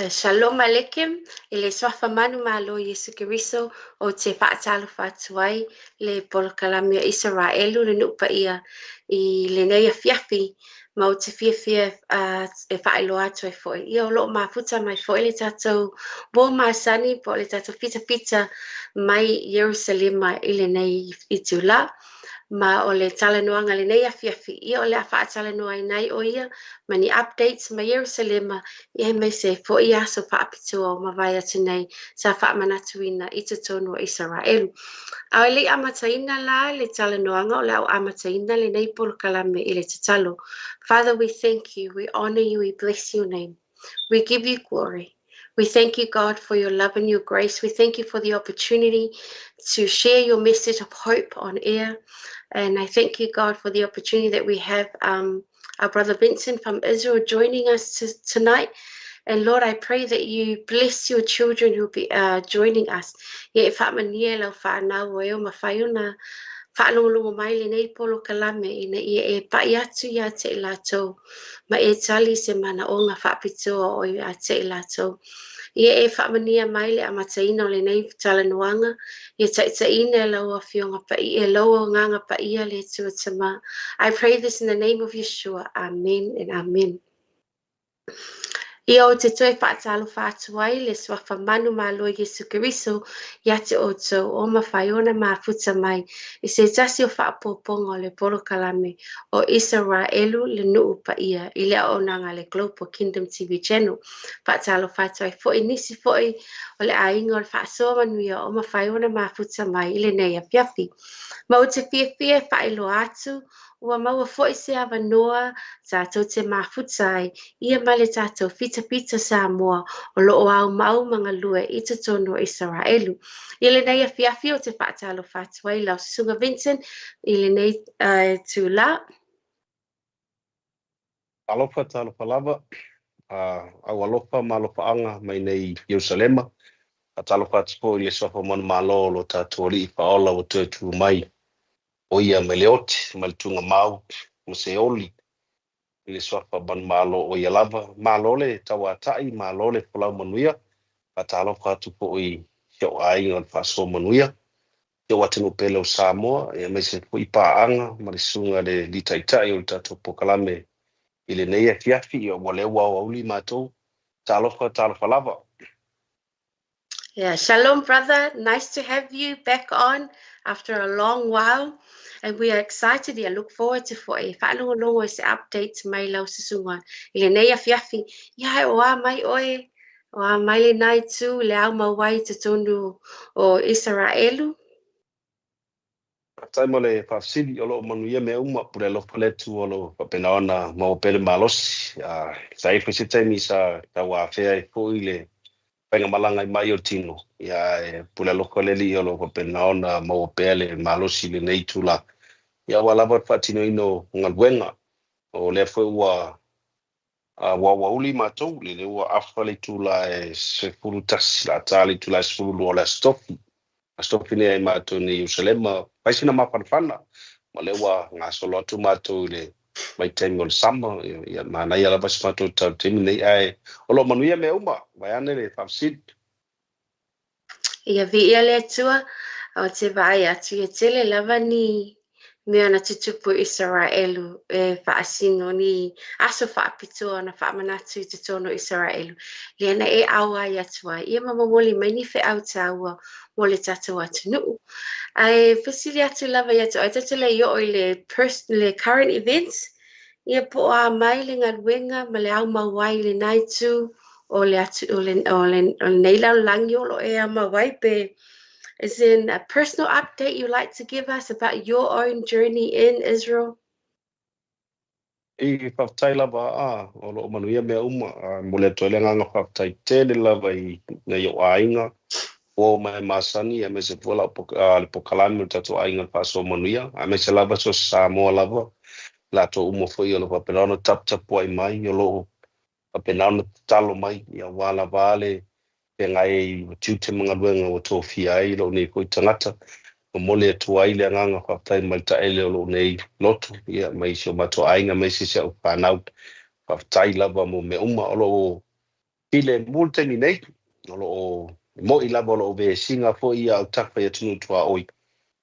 Shalom Aleichem, i le suafa manumalo o Iesu Keriso ou te faatalofa atu ai le polokalame o Isaraelu le nuu paia i lenei afiafi ma ou te fiafia e faailoa atu ai foi. Ia o lo o mafuta mai foi le tatou uo masani po o le tatou fitafita mai Ierusalema i lenei itulā. Ma o le talanoaga lenei afiafi, ia o le a faatalanoaina ai o ia ma ni updates mai Ierusalema, ia aemaise ai foi aso faapitoa ua mavae atu nei sa faamanatuina i totonu o Isaraelu. A o le i amataina la le talanoaga, o le a ou amataina lenei polokalame i le tatalo. Father, we thank you, we honor you, we bless your name. We give you glory. We thank you, God, for your love and your grace. We thank you for the opportunity to share your message of hope on air. And I thank you, God, for the opportunity that we have our brother Vincent from Israel joining us tonight. And Lord, I pray that you bless your children who will be joining us. Ia e faamanuia lau fanau o e o mafai ona faalogologo mai lenei polokalame ina ia e pai atu ia te i latou ma e tali se manaoga faapitoa o ia te i latou. Ia e faamanuia mai le amataina o lenei talanoaga, ia taitaiina e lau Afioga Paia, e lau Agaga Paia le Atua Tama. I pray this in the name of Yeshua. Amen and amen. Ia ou te toe faatalofa atu ai le suafa manumalo o Iesu Keriso ia te outou o mafai ona mafuta mai i se tasi o faaopoopoga o le polokalame o Isaraelu le nuu paia i le auaunaga a le Global Kingdom TV Channel. Faatalofa atu ai foi nisi foi o le aiga o le faasoa manuia o mafai ona mafuta mai i lenei afiafi. Ma ou te fiafia e faailoa atu ua maua foi se avanoa tatou te mafuta ai ia ma le tatou fitafita Samoa o lo o aumau ma galue i totonu o Isaraelu. I lenei afiafi ou te faatalofa atu ai lau Susuga Vincent i lenei itulā. Talofa, talofa lava, au alofa ma alofaaga mai nei Ierusalema. Faatalofa atu foi i le suafa manumalo o lo tatou Alii Faaola ua toe tu mai, o ia mai le oti, mai le tuugamau ma Seoli i le suafa manumalo o ia lava. Malo le tauatai, malo le folau manuia. Faatalofa atu foi i si ou aiga o le faasoa manuia, si ou atunuu pele o Samoa, aemaise foi paaga ma le susuga i le alii taitai o le tatou polokalame i lenei afiafi. Ia ua lea ua aoauli matou. Talofa, talofa lava. Yeah, shalom, brother. Nice to have you back on after a long while. And we are excited. Yeah, look forward to foi faalogologo i se updates mai lau susuga i lenei afiafi. Ia, o a mai oe, o a mai lenei itu le au mau ai i totonu o Isaraelu? Faafetai mo le faafesili, o lo o manuia mea uma, pule alofa le Atua o lo o faapena ona maua pea le malosi. Sa i ai foi se taimi sa tauafea ai foi le faigamalaga i mai o le tino, ia ae pule alofa le Alii o lo o faapena ona maua pea le malosi i lenei itula. Ia aua lava le faatinoina o galuega, o lea foi ua aoauli matou, lea ua afa le itula e 11, o le a ta le itula e 12 o le Aso Tofi. Aso Tofi nei ai matou nei i Ierusalema, fai sina mafanafana, ma lea ua gasolo atu matou i le vaitaimi o le sama, ia manaia lava si matou tau taimi nei, ae o lo o manuia mea uma, vaeane le faafesili. Ia viia le Atua, ou te vaai atu ia tele lava ni mea na tutupu i Isaraelu e faasino ni aso faapitoa na faamanatu i totonu o Isaraelu. Lea na e auai atu ai, ia ma momoli mai ni feau taua mo le tatou atunuu. Ae fesili atu lava ia te oe, tatou te le i oo i le, le current events, ia po o a mai le galuega ma le aumau ai i lena itu o le atu, o le, o le, o lenei lalolagi o lo o e aumau ai pe. Is there a personal update you like to give us about your own journey in Israel? I faafetai lava a o lo o manuia mea uma. A momoli atu ai le agaga faafetai tele lava i nai ou aiga uo ma e masani, aemaise foi lau le polokalame o le tatou aiga o le faasoa manuia, aemaise lava so o se Samoa lava, latou uma foi o lo o faapena ona taputapuai mai, o lo o faapena ona tatalo mai, aua lava le feagai ai ma tiute ma galuega ua tofia ai lou nei foi tagata. Momoli atu ai le agaga faafetai mai le taele o lou nei loto, ia mai si o matou aiga, aemaise si au fanau. Faafetai lava mo mea uma o lo o Filemu le taimi nei, o lo o mo'i lava o lo o vesiga foi ia autafa i atunuu tuaoi.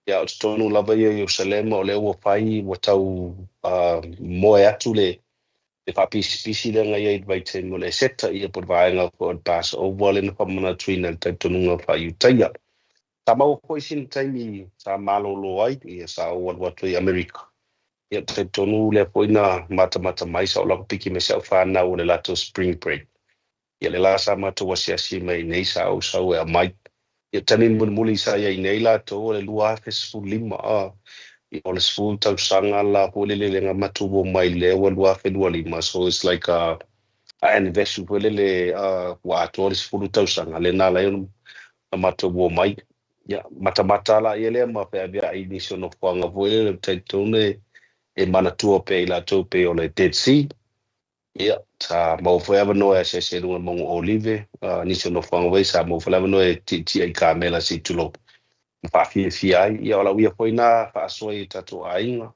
Ia, o totonu lava ia o Ierusalema o lea ua fai ua tau moe atu le faapisipisi lea na i ai i le vaitaimi o le Eseta, ia po o le vaega foi o le Passover lea na faamanatuina i le talitonuga faa-Iutaia. Sa maua foi sina taimi sa malolo ai, ia sa ou alu atu i Amerika. Ia talitonu lea foi na matamata mai sa ou lava piki mai si au fanau o le latou spring break. Ia le la sa matou asiasi mai nei sa ou sau e aumai. Ia taimi mulimuli sa i ai nei latou o le 2015 a. Ia o le 10 tausaga la foi lele le na matou o mai lea ua 2025, so it's like a anniversary foi lele ua atoa le 10 tausaga lea na ala ai ona matou o mai. Ia matamata la ia lea ma feaveai i nisi o nofoaga foi lele ou te talitonu e manatua pea i latou pei o le Dead Sea. Ia, sa maua foi avanoa e asiasi ai i luga o le mauga o Olive, nisi o nofoaga foi sa maua foi le avanoa e tietie i kamela se i tulou ma faafiafia ai. Ia, o lau ia foi na faasoa i tatou aiga.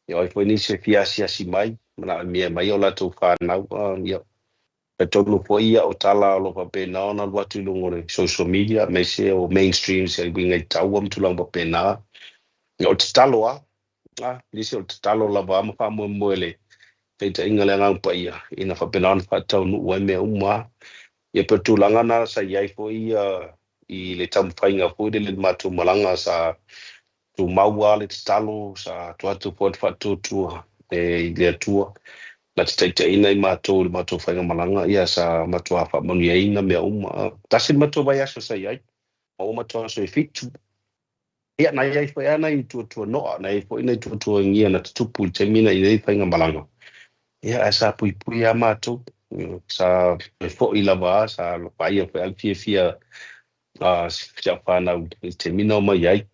Ia, o ai foi nisi e fia asiasi mai, manaomia mai o latou fanau. Ia, talitonu foi ia o tala o lo o faapena ona alu atu i luga o le social media, aemaise o mainstreams e uiga i taua ma tulaga faapena. Ia, o le tatalo lava, nisi o le tatalo lava ma faamoemoe le taitaiga le Agaga Paia ina faapena ona faataunuu ai mea uma. Ia pe o le tulaga na sa i ai foi ia i le taumafaiga foi lele i le matou malaga sa tumau lava le tatalo, sa tuu atu foi le faatuatua i le Atua na te taitaiina i matou i le matou faigamalaga, ia sa matua faamanuiaina mea uma. Tasi le matou vaiaso sa i ai, maua matou aso e 7. Ia, na i ai foi lava nai tuatuanoa, na i ai foi nai tuatuagia na tutupu i le taimi na i ai faigamalaga. Ia, ae sa puipui lava matou. Sa toe foi lava, sa vaaia foi lava le fiafia si au fanau i le taimi na omai ai.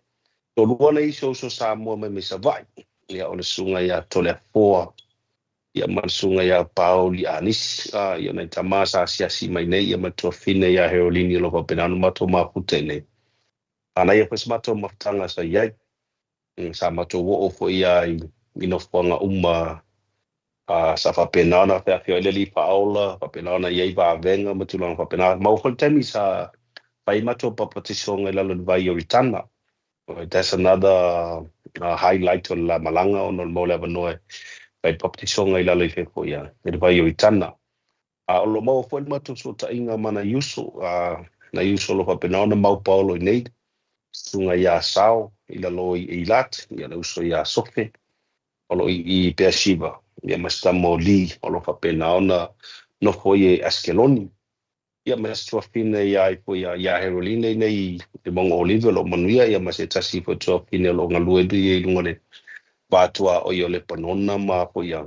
Toalua nai isi o uso Samoa mai mai Savaii. Ia, o le susuga ia Toleafoa, ia ma le susuga ia Paoli Anisi. Ia, nai tama sa asiasi mai nei, ia ma le tuafafine ia Herolini o lo o faapena ona matou mafuta i inei. Manaia foi se matou mafutaga sa i ai. Sa matou oo foi lava i nofoaga uma sa faapena ona feafioai le Alii Faaola, faapena ona i ai vavega ma tulaga faapena. Maua foi le taimi sa fai matou papatisoga i lalo o le vai o Ritana. That's another highlight o le la malaga ona o le maua o le avanoa e fai papatisoga i lalo ifo foi i le vai o Ritana. A o lo o maua foi le matou fesootaiga ma nai uso, nai uso o lo o faapena ona mau paolo i nei, susuga ia Sao i lalo i Eilat, ia le uso ia Sofe o lo o i Beersheba, ia ma se tama o Lee o lo o faapena ona nofo i Askeloni. Ia ma se tuafafine ia ai foi ia Herolina i nei i le mauga o Olive o lo o manuia, ia ma se tasi foi tuafafine o lo o galue i luga o le va tuaoi o Lepanona ma foi ia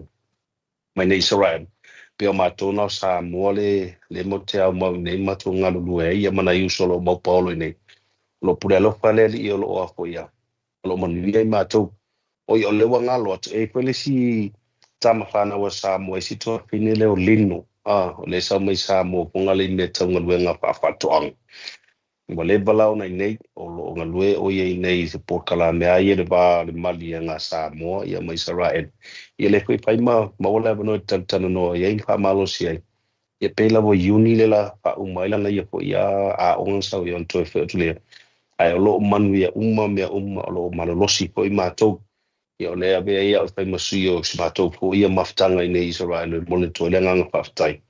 mai nei Israel. Pe o matou na o Samoa le mo te au mau nei matou galulue ai, ia ma nai uso o lo o mau paolo i nei. O lo o pule alofa le Alii o lo o a foi ia o lo o manuia i matou. O ia o le ua galo atu e foi le isi tama fanau a Samoa i si tuafafine lea o Lino. O le sau mai Samoa fonga le i mea tau galuega faafaatoaga. Ua leva la ona i nei o lo o galue o ia i nei i se polokalame a ia le va le mali a Samoa ia ma Israel. Ia le foi fai ma maua le avanoa e talatalanoa i ai ma faamalosi ai. Ia pei lava Iuni le la faauma ai lana ia foi a aoga sau ia ona toe foi atu lea. Ae o lo o manuia uma mea uma o lo o malolosi foi matou. Ia o lea avea ia o fai ma sui o si matou foi ia mafutaga i nei Israel e momoli atu ai le agaga faafetai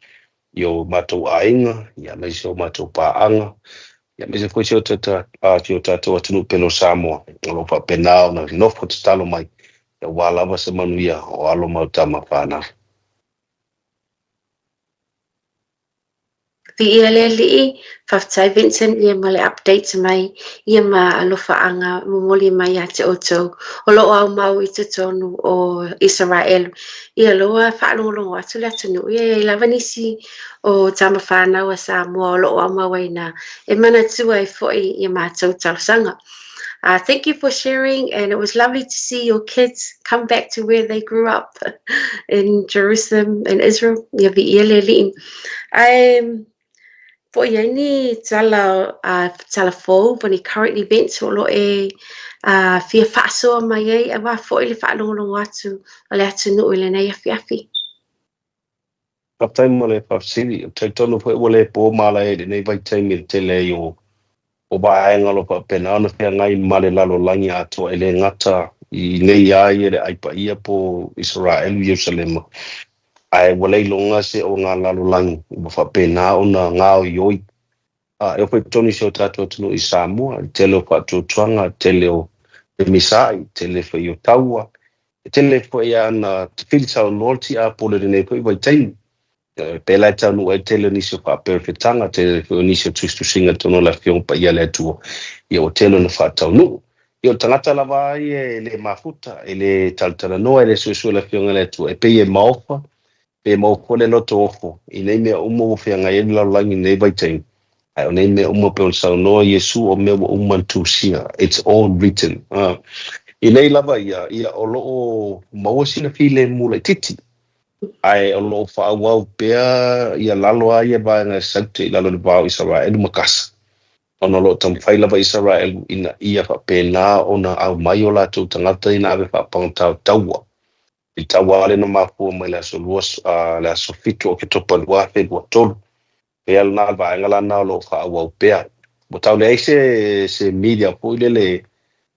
i o matou aiga, ia aemaise o matou paaga, ia aemaise foi si o tatou atunuu pele o Samoa o lo o faapena ona nofo tatalo mai aua lava se manuia o alo ma o tama fanau. Viia le Alii, faafetai Vincent ia ma le update mai ia ma alofaaga momoli mai ia te outou o lo o aumau i totonu o Israel. Ia loa faalogologo atu le atunuu ia e lava nisi o tama fanau a Samoa o lo o aumau ai na e manatua ai foi ia matou talosaga. Thank you for sharing, and it was lovely to see your kids come back to where they grew up in Jerusalem and Israel. Ia viia le Alii. Ae po i ai ni tala, tala fou po ni current events o lo e fia faasoa mai ai auā foi le faalogologo atu o le atunuu i lenei afiafi. Faafetai mo le faafesili. Ou te talitonu foi ua le po malae i lenei vaitaimi i le tele ai o vaega o lo o faapena ona feagai ma le lalolagi atoa, e le gata i nei a ia le Ai Paia po o Isaraelu i Ierusalema, ae ua leiloga se ogalalolagi ua faapena ona gaoioi. E oo foi i totonu i si o tatou atunuu i Samoa, i le tele o faatuatuaga, tele o femisaai, tele foi o taua, e tele foi ana tafili saunoa le tiapolo i lenei foi vaitaimi. Pe la e taunuu ai tele o nisi o faaperefetaga, tele foi o nisi o tusitusiga i totonu o le Afioga Paia a le Atua, ia ua tele ona faataunuu. Ia o le tagata lava a ia e le mafuta, e le talatalanoa, e le suesue le Afioga i le Atua, e pei e maofa, pe maua foi le loto ofo i nei mea uma ua feagai ai le lalolagi i lenei vaitaimi. Ae o nei mea uma pei ona saunoa Iesu, o mea ua uma ona tusia. It's all written. I nei lava ia, ia o lo o maua sina filemu laitiiti, ae o lo o faaauau pea ia lalo a ia vaega e saute i lalo i le va o Isaraelu ma Kasa, ona o lo o taumafai lava Isaraelu ina ia faapena ona aumai o latou tagata ina ave faapagata o taua. I taua lea na mafua mai le aso 2, le aso 7 o Oketopa 2023. Pea lena le vaega lana o lo o faaauau pea. Ua tau leai se media foi lele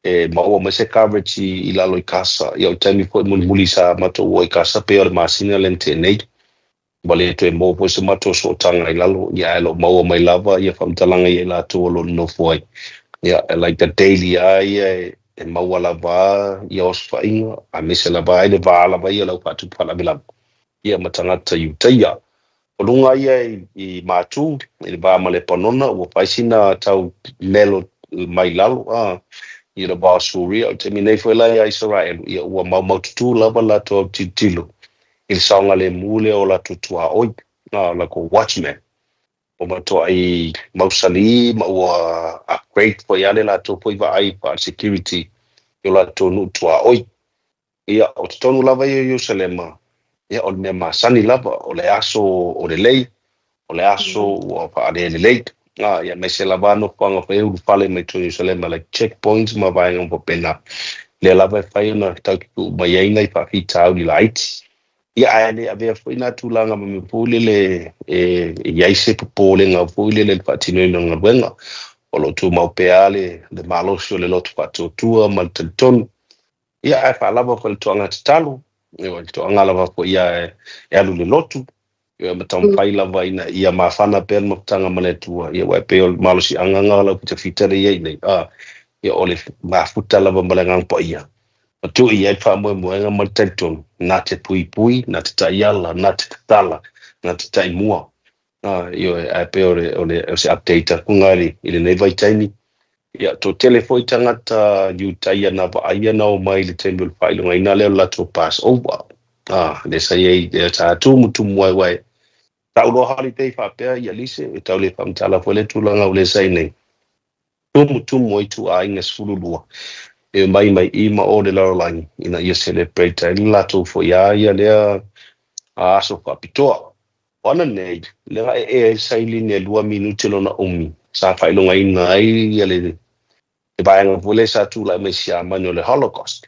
e maua mai se coverage i lalo i Kasa. Ia o le taimi foi mulimuli sa matou o i Kasa pei o le masina lea na tea nei. Ua le toe maua foi se matou sootaga i lalo, ia ae o lo o maua mai lava ia faamatalaga ia i latou o lo o nonofo ai. Ia like the daily a ia e maua lava ia osofaiga, aemaise lava ai le va lava ia o le au faatupu faalavelave ia ma tagata Iutaia. O luga ia i Matu, i le va ma Lepanona, ua fai sina tau melo mai lalo i le va o Suria. O le taimi nei foi la ia Isaraelu, ia ua maumaututu lava latou autilotilo i le saogalemu lea o latou tuaoi, o latou watchman. Ua matuai mausali ma ua upgrade foi lava le latou foi vaai faale-security i o latou nuu tuaoi. Ia, o totonu lava ia o Ierusalema, ia o le mea masani lava, o le aso o lelei, o le aso ua faalelelei. Ia aemaise lava nofoaga foi e ulufale mai totonu o Ierusalema, like checkpoints ma vaega uma faapena. Lea lava e fai ona tau tutuu mai ai nai faafitauli laiti. Ia ae le avea foi na tulaga ma mea foi lele e i ai se popolega foi lele i le faatinoina o galuega. O lo o tumau pea le malosi o le loto faatuatua ma le talitonu. Ia ae faalava foi le toaga tatalo, le toaga lava foi ia e alu i le lotu, ia ma taumafai lava ina ia mafana pea le mafutaga ma le Atua. Ia aua e pei o le malosiaga lena o lau fitafita lea e i ai nei, ia o le mafuta lava ma le Agaga Paia, ma tuu i ai le faamoemoega ma le talitonu, na te puipui, na te taiala, na te tatala, na te taimua. Ioe, ae pei o se update atu lena i lenei vaitaimi. Ia, toatele foi tagata Iutaia na vaaia na omai i le taimi o le faailogaina lea o le latou Passover. Lea sa i ai, lea sa tumutumu ai, aua e tau loa holiday faapea ia lise, e tau le faamatala foi le tulaga o lea sa i nei. Tumutumu ai ituaiga 12 e omai mai i ma o le lalolagi ina ia celebrate ai le latou foi a ia lea aso faapitoa. O ana nei, lea na ee ai le sailini e 2 minute lona umi, sa faailogaina ai ia le vaega foi lea sa tulai mai Siamani o le Holocaust.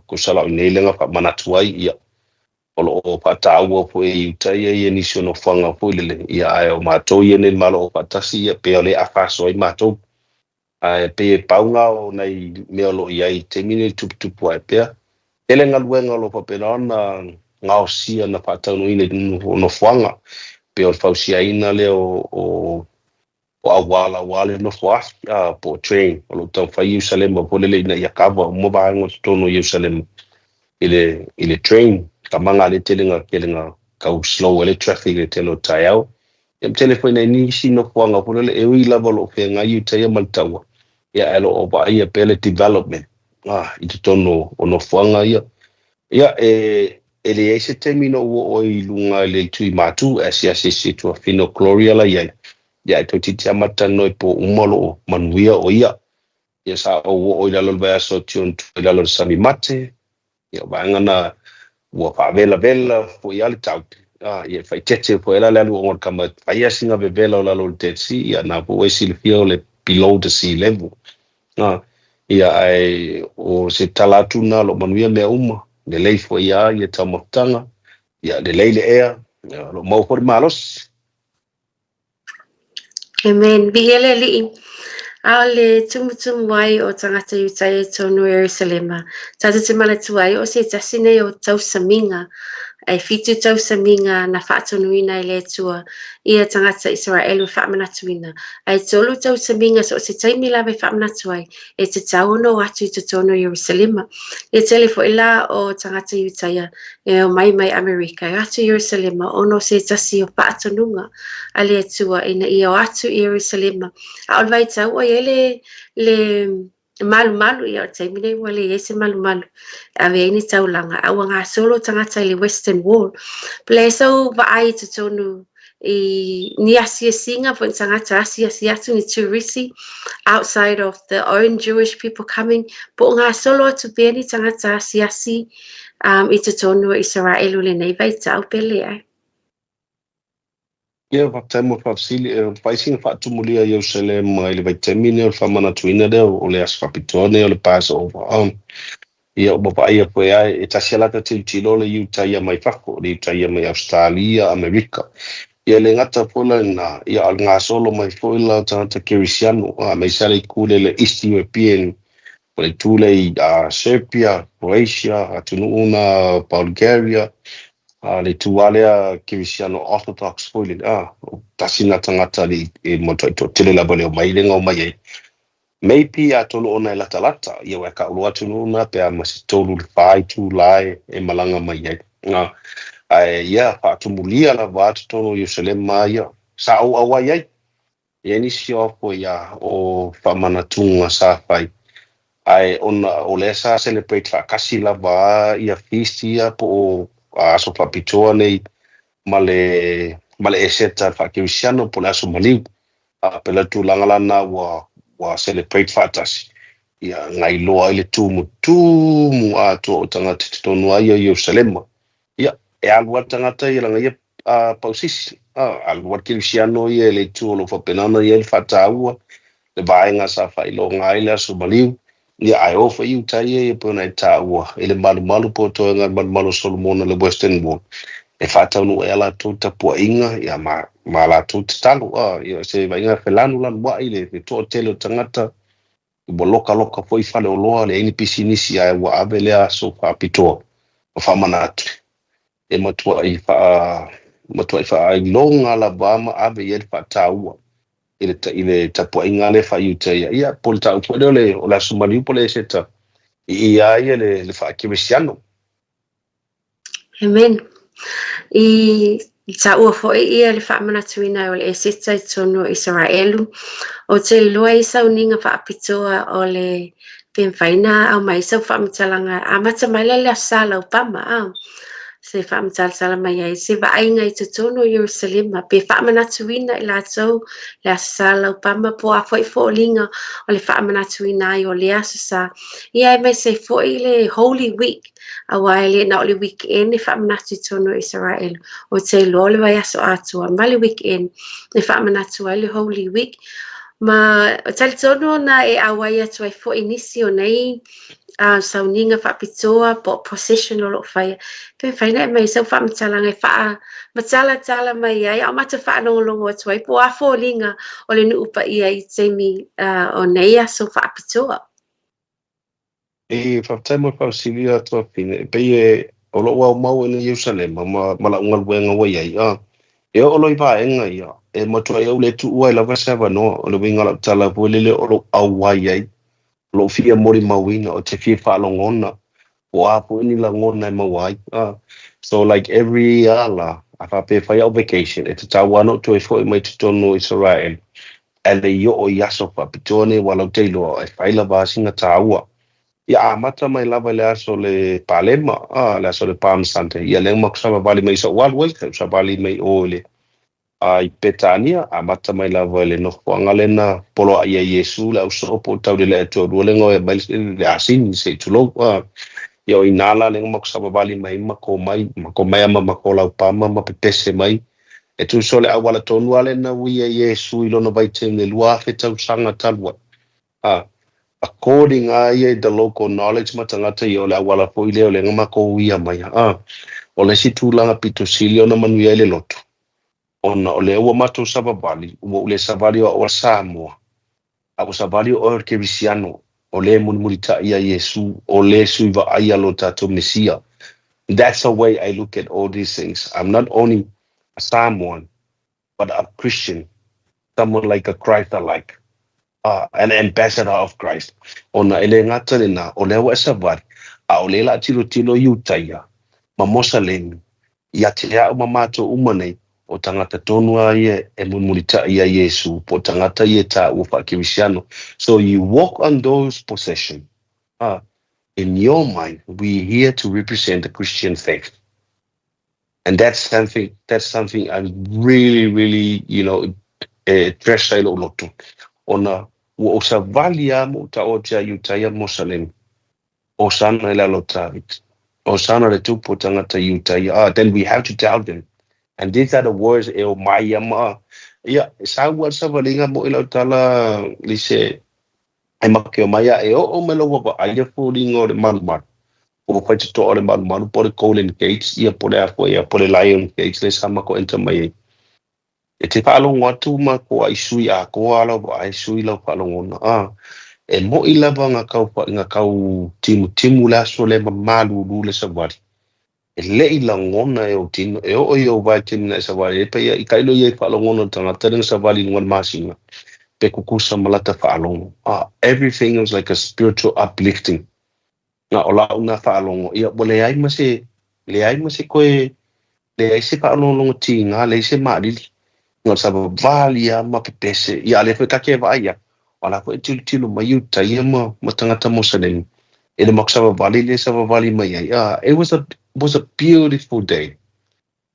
Tusa la o i nei lea na faamanatu ai, ia, o lo o faataua foi e Iutaia ia nisi o nofoaga foi lele, ia ae o matou ia nei le Malo Aufaatasi, ia pei o lea e afa aso ai matou. Ae pei e pau lena o nai mea o lo o i ai i taimi nei tuputupu ae pea. Tele galuega o lo o faapena ona gaosia na faataunuuina i nofoaga, pei o le fausiaina lea o auala aua le nofo afi, po o train, o lo o taumafai Ierusalema foi lele ina ia cover uma vaega o totonu o Ierusalema i le train. Tamaga lea tele na tau slow ai le traffic i le tele o taeao. Ia ma tele foi nai nisi nofoaga foi lele e ui lava o lo o feagai Iutaia ma le taua, ia ae o lo o vaaia pea le development i totonu o nofoaga ia. Ia e leai se taimi na ou oo ai i luga i le itu i Matu e asiasi i si tuafafine o Gloria la i ai. Ia ae toeitiiti amata talanoa i po uma o lo o manuia o ia. Ia sa ou oo i lalo i le vaiaso atu i i lalo i le sami mate. Ia o vaega na ua faavelavela foi lava le tau. Ia e faaeteete foi la le alu ona o le kama fai lava sina vevela o lalo o le Dead Sea, ia na foi ua e silafia o le below the sea level. Ia ae o se tala atu lena o lo o manuia mea uma, lelei foi lava ia taumafataga, ia lelei le ea, Ia, o lo o maua foi le malosi. Amen. Viia le Alii. A o le tumutumu ai o tagata Iutaia i totonu o Ierusalema, tatou te manatua ai o se tasi nei o tausamiga, e 7 tausamiga na faatonuina e le Atua ia tagata Isaraelu e faamanatuina, ae 3 tausamiga so o se taimi lava e faamanatu ai, e tatau ona o atu i totonu o Ierusalema. E tele foi la o tagata Iutaia e omai mai Amerika e o atu i Ierusalema ona o se tasi o faatonuga a le Atua ina ia o atu i Ierusalema. A o le vaitau ua i ai le malumalu, ia o le taimi nei ua leai se malumalu e ave ai ni taulaga, a ua gasolo tagata i le Western Wall. Po le sau vaai i totonu i ni asiasiga foi ni tagata asiasi atu, ni turisi outside of the own Jewish people coming, po o gasolo atu pea ni tagata asiasi i totonu o Isaraelu lenei vaitau pe leai? Ia, faafetai mo le faafesili. E fai sina faatumulia i Ierusalema i le vaitaimi lenei o le faamanatuina lea o le aso faapitoa lenei o le Passover. Ia, ua vaaia foi lava e tasi lava lata tilotilo le Iutaia mai fafo, le Iutaia mai Ausetalia, Amerika. Ia, e le gata foi la i lena, ia, a o le gasolo mai foi la o tagata kerisiano, aemaise lava le itu lea le East European, o le itu lea i Serbia, Croatia, atunuu na Bulgaria, le itu lava lea kerisiano Orthodox foi lele, tasi lena tagata e matuai toatele lava le omai lea na omai ai. Maybe atonu ona e latalata, ia aua e taua atunuu na pe a ma se 3 i le 4 itula e malaga mai ai. Ae ia, faatumulia lava a totonu o Ierusalema ia, sa ou auai ai. Ia nisi o apo ia o faamanatuga sa fai, ae ona o lea sa celebrate faatasi lava ia feast ia po o aso faapitoa nei ma le Eseta faakerisiano po o le aso maliu. A pe le tulaga lana ua celebrate faatasi, ia gailoa ai le tumutumu atoa o tagata i totonu ai o Ierusalema. Ia, e alu lava le tagata ia laga ia pausisi, alu lava le kerisiano ia i le itu o lo o faapena ona i ai le faataua, le vaega sa faailoga ai le aso maliu, ia ae o foi i uta ia pei ona e taua i le malumalu po o toega i le malumalu o Solomona le Western Wall, e faataunuu ai a latou tapuaiga ia ma latou tatalo. Ia se vaaiga felanulanuai le toatele o tagata, ua lokaloka foi faleoloa, leai ni pisinisi, ae ua ave lea aso faapitoa o faamanatu e matuai faailoga lava ma ave i ai le faataua i le tapuaiga lea faaiutaia. Ia, po o le tau foi lea o le aso maliu po o le Eseta i ia ia le faakerisiano. Amen. I taua foi ia le faamanatuina o le Eseta i totonu o Isaraelu, o te iloa i sauniga faapitoa o le pe mafai ona aumai sau faamatalaga amata mai la le Aso Sa Laupama, se faamatalatala mai ai se vaaiga i totonu o Ierusalema pe faamanatuina i latou le Aso Sa Laupama po o a foi foliga o le faamanatuina ai o le Aso Sa. Ia aemaise foi le Holy Week, aua e le na o le weekend e faamanatu i totonu o Isaraelu, o te iloa o le vaiaso atoa ma le weekend e faamanatu ai le Holy Week. Ma talitonu ona e auai atu ai foi nisi o nei sauniga faapitoa po o procession o lo o faia. Pe mafai ona e aumai sau faamatalaga e faamatalatala mai ai, a o matou faalogologo atu ai po o a foliga o le nuu paia i taimi o nei aso faapitoa. E faafetai mo le faafesili atu a Fine. E pei e o lou aumau i Ierusalema ma lau galuega ua i ai. E oo loa i vaega ia, e matuai ou le tuua ai lava se avanoa. O le uiga o lau tala foi lele o lou auai ai, o lou fia molimauina, o te fia faalogona, po o a foi ni lagona e maua ai. So like every year la, a faapea e fai au vacation, e tatau lava ona ou toe foi mai totonu o Israel, ae le i oo i aso faapitoa nei ua lau te iloa e fai lava sina taua. Ia amata mai lava i le aso le Palema, le aso le Palm Sunday. Ia lea matou savavali mai sa ou alu ai, sa ou savali mai o i le i Petania, amata mai lava i le nofoaga lena poloai ai Iesu le ausoo po o taulele'e toalua lea na o e aumai le asini se i tulou. Ia o i ina la lea na matou savavali mai ai ma matou mai ma matou laupama ma pepese mai. E tusa o le auala tonu lava lena ua ia Iesu i lona vaitaimi le 2000 tausaga talu ai. According a ia i the local knowledge ma tagata ia o le auala foi lea o lea na matou uia mai. O le isi tulaga pito sili ona manuia ai le loto, ona o lea ua matou savavali, ua ou le savali o au a Samoa, a ua savali o oe o le Kerisiano, o le mulimulita'i ia Iesu, o le sui va'aia lo tatou Mesia. That's the way I look at all these things. I'm not only a Samoan, but a Christian, someone like a Christ-alike, an ambassador of Christ. Ona e le gata lena, o lea ua e savali, a o lea la tilotilo Iutaia, ma Mosalemi, ia te a'u ma matou uma nei, o tagata tonu a ia e mulimulita'i ia Iesu, po o tagata ia e taua faakerisiano. So you walk on those possession. In your mind, we here to represent the Christian faith. And that's something I'm really, really, treasure i lou loto. Ona ua ou savali a mo ta o te Iutaia Mosalemi. Osana i lalo David. Osana le tupu o tagata Iutaia. Ah, then we have to tell them. And these are the words e o mai ama. Ia, sa ua savaliga mo i lau tala lise e make o mai a e o o me lau wa ai foliga o le malumalu. O fai te toa o le malumalu po le Golden Gates, ia po le afo ia po le Lion Gates le sama ko enta mai ai. E te whaalongo atu ma ko ai sui a ko ala wa ai sui lau whaalongona. Ah, e mo i lava ngā kau timu timu le aso le mamalu lu le savali. E le i lagona e o tino, e o i o vai te mina e savali, e pe ia i kailo ia i whaalongona tangata lenga savali lunga le masinga. Pe kukusa malata whaalongo. Ah, everything was like a spiritual uplifting. Ngā o lau ngā whaalongo. Ia, wa le ai ma se, le ai ma se koe, le ai se whaalongo ti ngā, le ai se maarili. Ngā savavali a ma pepese. Ia, le fwe kake vai ia. O la fwe tilu tilu ma yuta ia ma tangata Mosalemi. E le mak savavali le savavali mai ai. Ah, it was a beautiful day.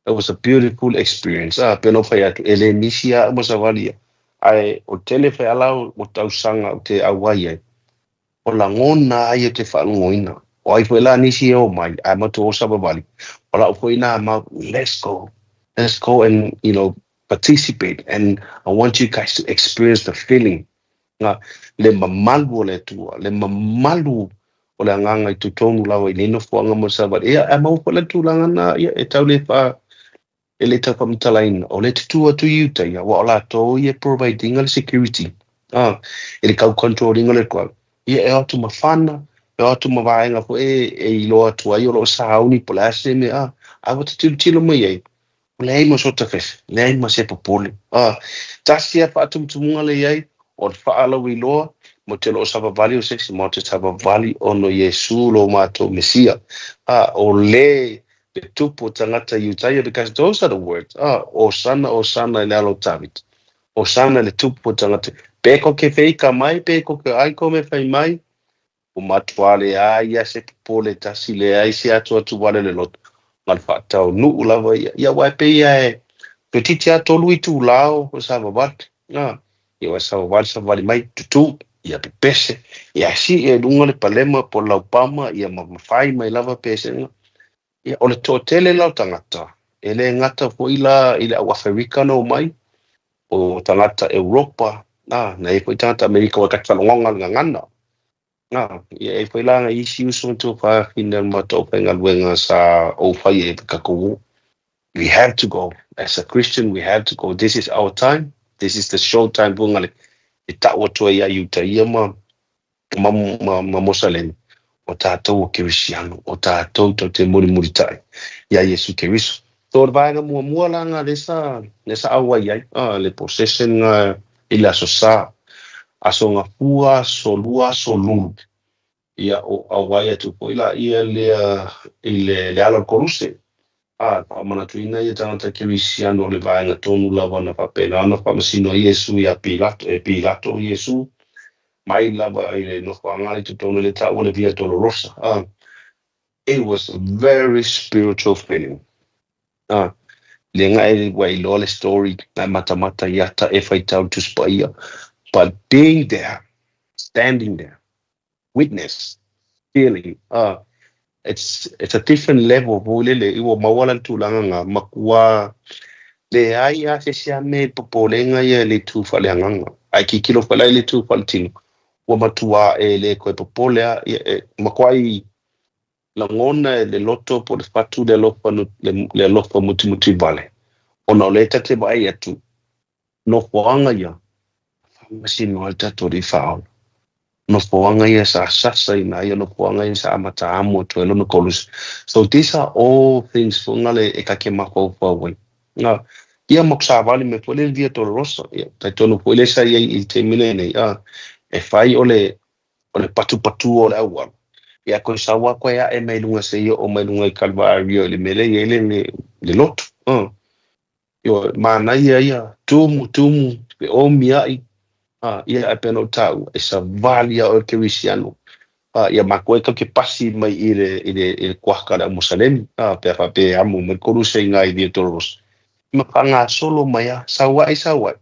It was a beautiful experience. Ah, pe no whai atu, e le nisi a mo savali ia. Ai, o tele whai alau o tausanga o te auai ai. O lagona ai o te whaalongoina. O ai fwe la nisi e o mai, ai matu o savavali. O lau fwe ina mau, let's go. Let's go and participate. And I want you guys to experience the feeling. Nga, le mamalu o le Atua, le mamalu o le agaga i totonu lava i lenei nofoaga mo le savali. Ia, e maua foi le tulaga na, ia, e tau le faa, e le tau faamatalaina. O le tutu atu i uta ia, ua o latou ia providing le security. Ah, e le kau controlling le crowd. Ia e o atu ma fana, e o atu ma vaega foi e iloa atu ai o loo sauni po o le a se mea. Ah, a ua tilotilo mai ai. O leai ma so tafefe, leai ma se popole. Ah, tasi a faatumutumuga le iai, o le faalauiloa, mo te loo savavali o se isi, mo te savavali ona o Iesu lo matou Mesia. Ah, o le le tupu o tagata Iutaia, because those are the words. Ah, Osana, Osana i le alo o David. Osana le tupu o tagata. Pe ko ke feika mai, pe ko ke ai ko me fai mai, o matua le ai ia se popole tasi le ai se atu atu wale le loto. Nga le whaatau nuu lava ia. Ia wai pe ia e, pe titi a tolu i tū lao o savavali. Ah, ia wai savavali, savavali mai, tutu, ia pepese. Ia si e lunga le palema po laupama, ia ma mawhai mai lava pese. Ia, o le toatele lau tagata. E le gata foi la i le au Aferika no mai, o tagata Europa, ah, na e foi tagata Amerika wa kati whalongonga le gagana. Ah, ia e foi la nga isi uso tu whawhina ma tau whaingaluenga sa o whai e kakou. We have to go. As a Christian, we have to go. This is our time. This is the show time bunga le. E ta'u atu ai ia Iuta ia ma Mosalemi. O tātou o Kerisiano. O tātou tau te mulimulita'i. Ia Iesu Keriso. So le vaega muamua la nga le sa auai ai. Ah, le possession nga i le aso sa. Aso gafua, aso lua, aso lulu. Ia o auai atu foi la ia lea i le ala o le koluse. Ah, faamanatuina ia tagata Kerisiano o le vaega tonu lava na faapena ona faamasino ai Iesu ia Pilato, e Pilato Iesu mai lava i le nofoaga i totonu le ta'ua le Via Dolorosa. Ah, it was a very spiritual feeling. Ah, le ngai ua iloa le story na matamata i ata e faitau Tusi Paia. But being there, standing there, witness, feeling, it's a different level foi lele i ua maua la le tulaga ga makua le ai a se se a me popolega ia le tu faaleagaga ae kikilo falai le tu faaletino ua matua e le koe popole a ia e makuai. Lagona e le loto po o le fatu le alofa le alofa mutimutivale, ona o lea ta te vaai atu, nofoaga ia faamasino ai le tatou Alii Faaola. Nofoaga ia sa sasaina ai, o nofoaga ia sa amata amo atu ai lona koluse. So these are all things foi gale e ka ke mafaufau ai. Ia ma savali mai foi le Via Dolorosa. Ia, talitonu foi lea sa i ai i le taimi lenei, e fai o le patupatua o le auala. Ia koe sau a koe ae mai luga se ia o mai luga i Kalvario i le mea lea e i ai le lotu. Ioe, manaia ia, tumu, tumu, pe omi ai, ia e pei ona ou taua, e savali a oe le kerisiano. Ia matou ai tatou te pasi mai i le kuaka o le au Musalemi, pe a faapea e amo mai le koluse i ina i Via Dolorosa. Ma faagasolo mai lava, sau ai, sau ai.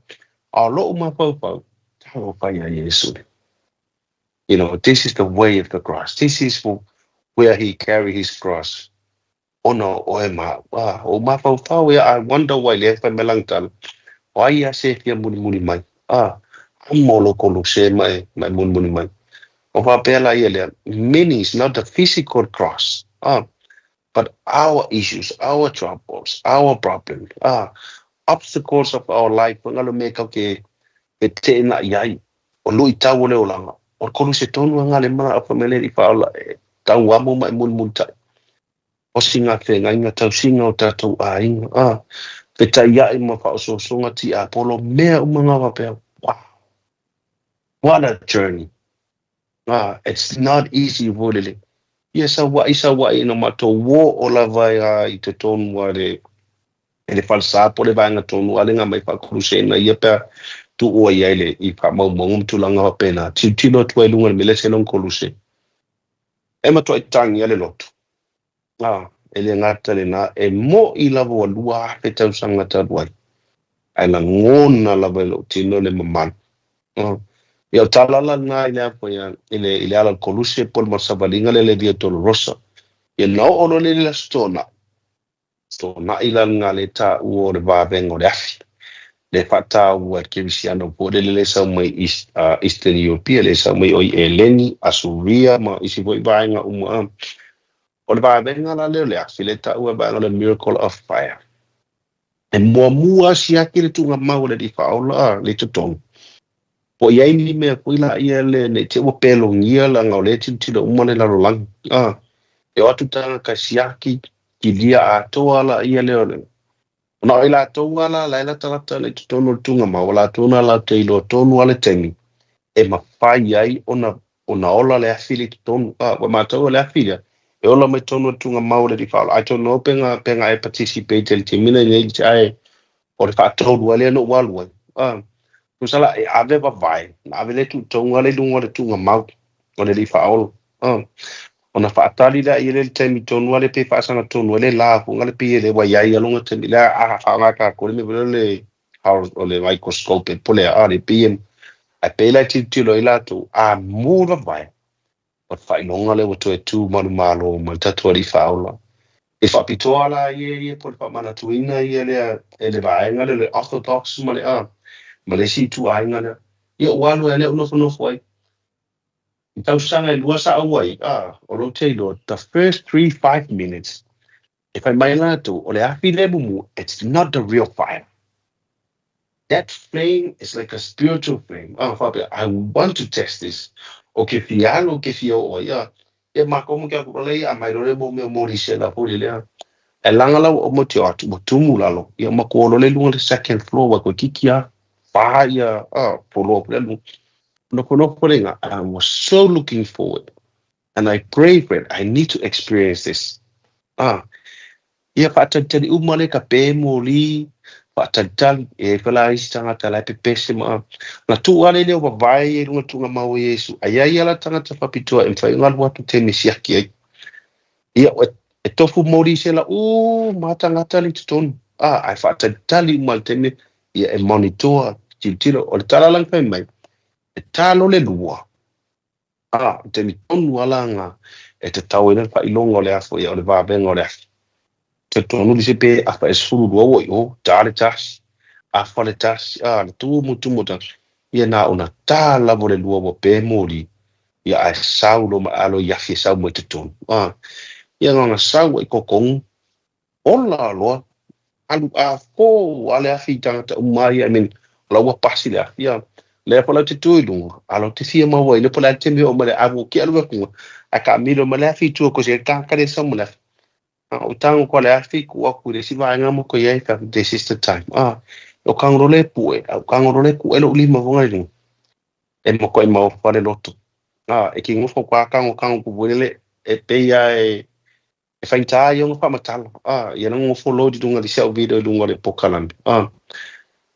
A o lou mafaufau, talofa ia Iesu. This is the way of the cross. This is where he carry his cross. Ona o oe ma au. O mafaufau ia, I wonder why lea e fai mai lana tala. O ai a se fia mulimuli mai? Amo lo koluse ma e, ma e mulimuli mai. O faapea la ia lea, meaning is not the physical cross, but our issues, our troubles, our problems, obstacles of our life, ngalo me kau ke e te na iai, o lui tau o le olaga, o le koluse tonu a ngale mana o whamele i whaola e tau amo ma e mulimuli tai. O singa whengainga tausiga o tatou aiga, fetaiai ma faaosoosoga tiapolo, mea uma ngā faapea. Wow, what a journey. It's not easy foi lele. Ia sauaʻi sauaʻi ina matou oo lava a i totonu a le e le falesa po o le vaega tonu a le ga mai faakoluseina ia pea tuua i ai le i faamaumauga ma tulaga faapena. Tilotilo atu ai i luga i le mea lea se lona koluse. E matuai tagi a le loto. E le gata lena, e moʻi lava ua 2000 tausaga talu ai. Ae lagona lava e lou tino le mamalu. Ia o tala la lena i le a foi i le ala o le koluse po o le savaliga lea le Via Dolorosa. Ia na oo loa le aso Toonai. Toonai la lena le taua o le vavega o le afi. Le faataua e le kerisiano po le lele sau mai Eastern Europe, le sau mai o i Eleni, Asuria ma isi foi vaega uma. O le vavega la lea o le afi le taua vaega o le miracle of fire. E muamua siaki le tuugamau o le Alii Faaola le totonu. Po i ai ni mea foi la ia le nei te ua pelogia laga o lea tilotilo uma le lalolagi. E o atu tagata siaki, kilia atoa la ia lea o le. Ona o i latou ala la e latalata nei totonu o le tuugamau, o latou na latou te iloa tonu lava le taimi e mafai ai ona ola le afi le i totonu. Ua matou o le afi lea, e ola mai tonu o le tuugamau o le Alii Faaola. I don't know pe nga e participate i le taimi lenei ae o le faatolu ai lea na ou alu ai. Tusa la e ave vavae, na ave le tuutoga le i luga o le tuugamau o le Alii Faaola. Ona faatali lea i le taimi tonu ale pe faasaga tonu ai le la fuga le pei e le ua i ai aloga taimi lea a faaaoga tatou le mea le o le microscope e pole a le pei ae pei la e tilotilo ai latou a mu vavae o le faailoga lea ua toe tu manumalo ma le tatou Alii Faaola. E faapitoa la ia ia po o le faamanatuina ia lea e le vaega lea o le Orthodox ma le ma le isi ituaiga lea. Ia ua alu ai lea ua nofonofo ai. I tausaga e lua sa au ai, o lou te iloa, the first 3, 5 minutes, e fai mai latou, o le afi le mumu, it's not the real fire. That flame is like a spiritual flame. Faapea, I want to test this. O ke fia alu, o ke fia oo ai. Ia makou ma ke aku lea a mai loa le mo mea moli se la foi lea. E langa lau o mo te o atu, ua tumu lalo. Ia ma ko lo le luga le second floor wa ko kiki a. Fa ia, polo le lu. Nofonofo lenga, I was so looking forward. And I pray for it. I need to experience this. Ia faatalitali uma le ka pe moli, faatalitali, e whala isi tangata lai pe pese ma. Na tu ale leo vavae e lunga tuugamau o Iesu. Ai ai ala tagata faapitoa e mafai ona alu atu taimi siaki ai. Ia, e tofu moli se la, u, matagata le i totonu. Ai faatalitali uma le taimi, ia e monitor, tilotilo, o le tala lana fai mai, e talo le lua. Taimi tonu ala e tatau ai le faailoga o le afo ia o le vavega o le afi. Talitonu le se pe afa e 12 ua i o, ta le tasi, afa le tasi, le tumu tumu ta. Ia na ona tā lava o le lua ua pe moli, ia ae sau lo ma alo i afi e sau mai totonu. Ia na ona sau ai kokogu ola loa alu afo a le afi i tagata uma ia. I mean, o la ua pasi le afi ia. Lea po lau te tu i luga, a lau te fia maua i le po le te mea o ma le avu ki alu akunga, a ka milo ma le afi i tua ko se ka le sau ma le afi. A o tango ko le afi ku aku i le si vaenga mo ko iai ka this is the time. Ah, o kangoro le pue, au kangoro le ku e lo lima vonga i luga. E mo ko e mau whare loto. Ah, e ki ngofo kwa kango kango ku le e peia e e whainta i onga whamatala. Ah, ia na ngofo lo di lunga di seu video i lunga le pokalambi. Ah,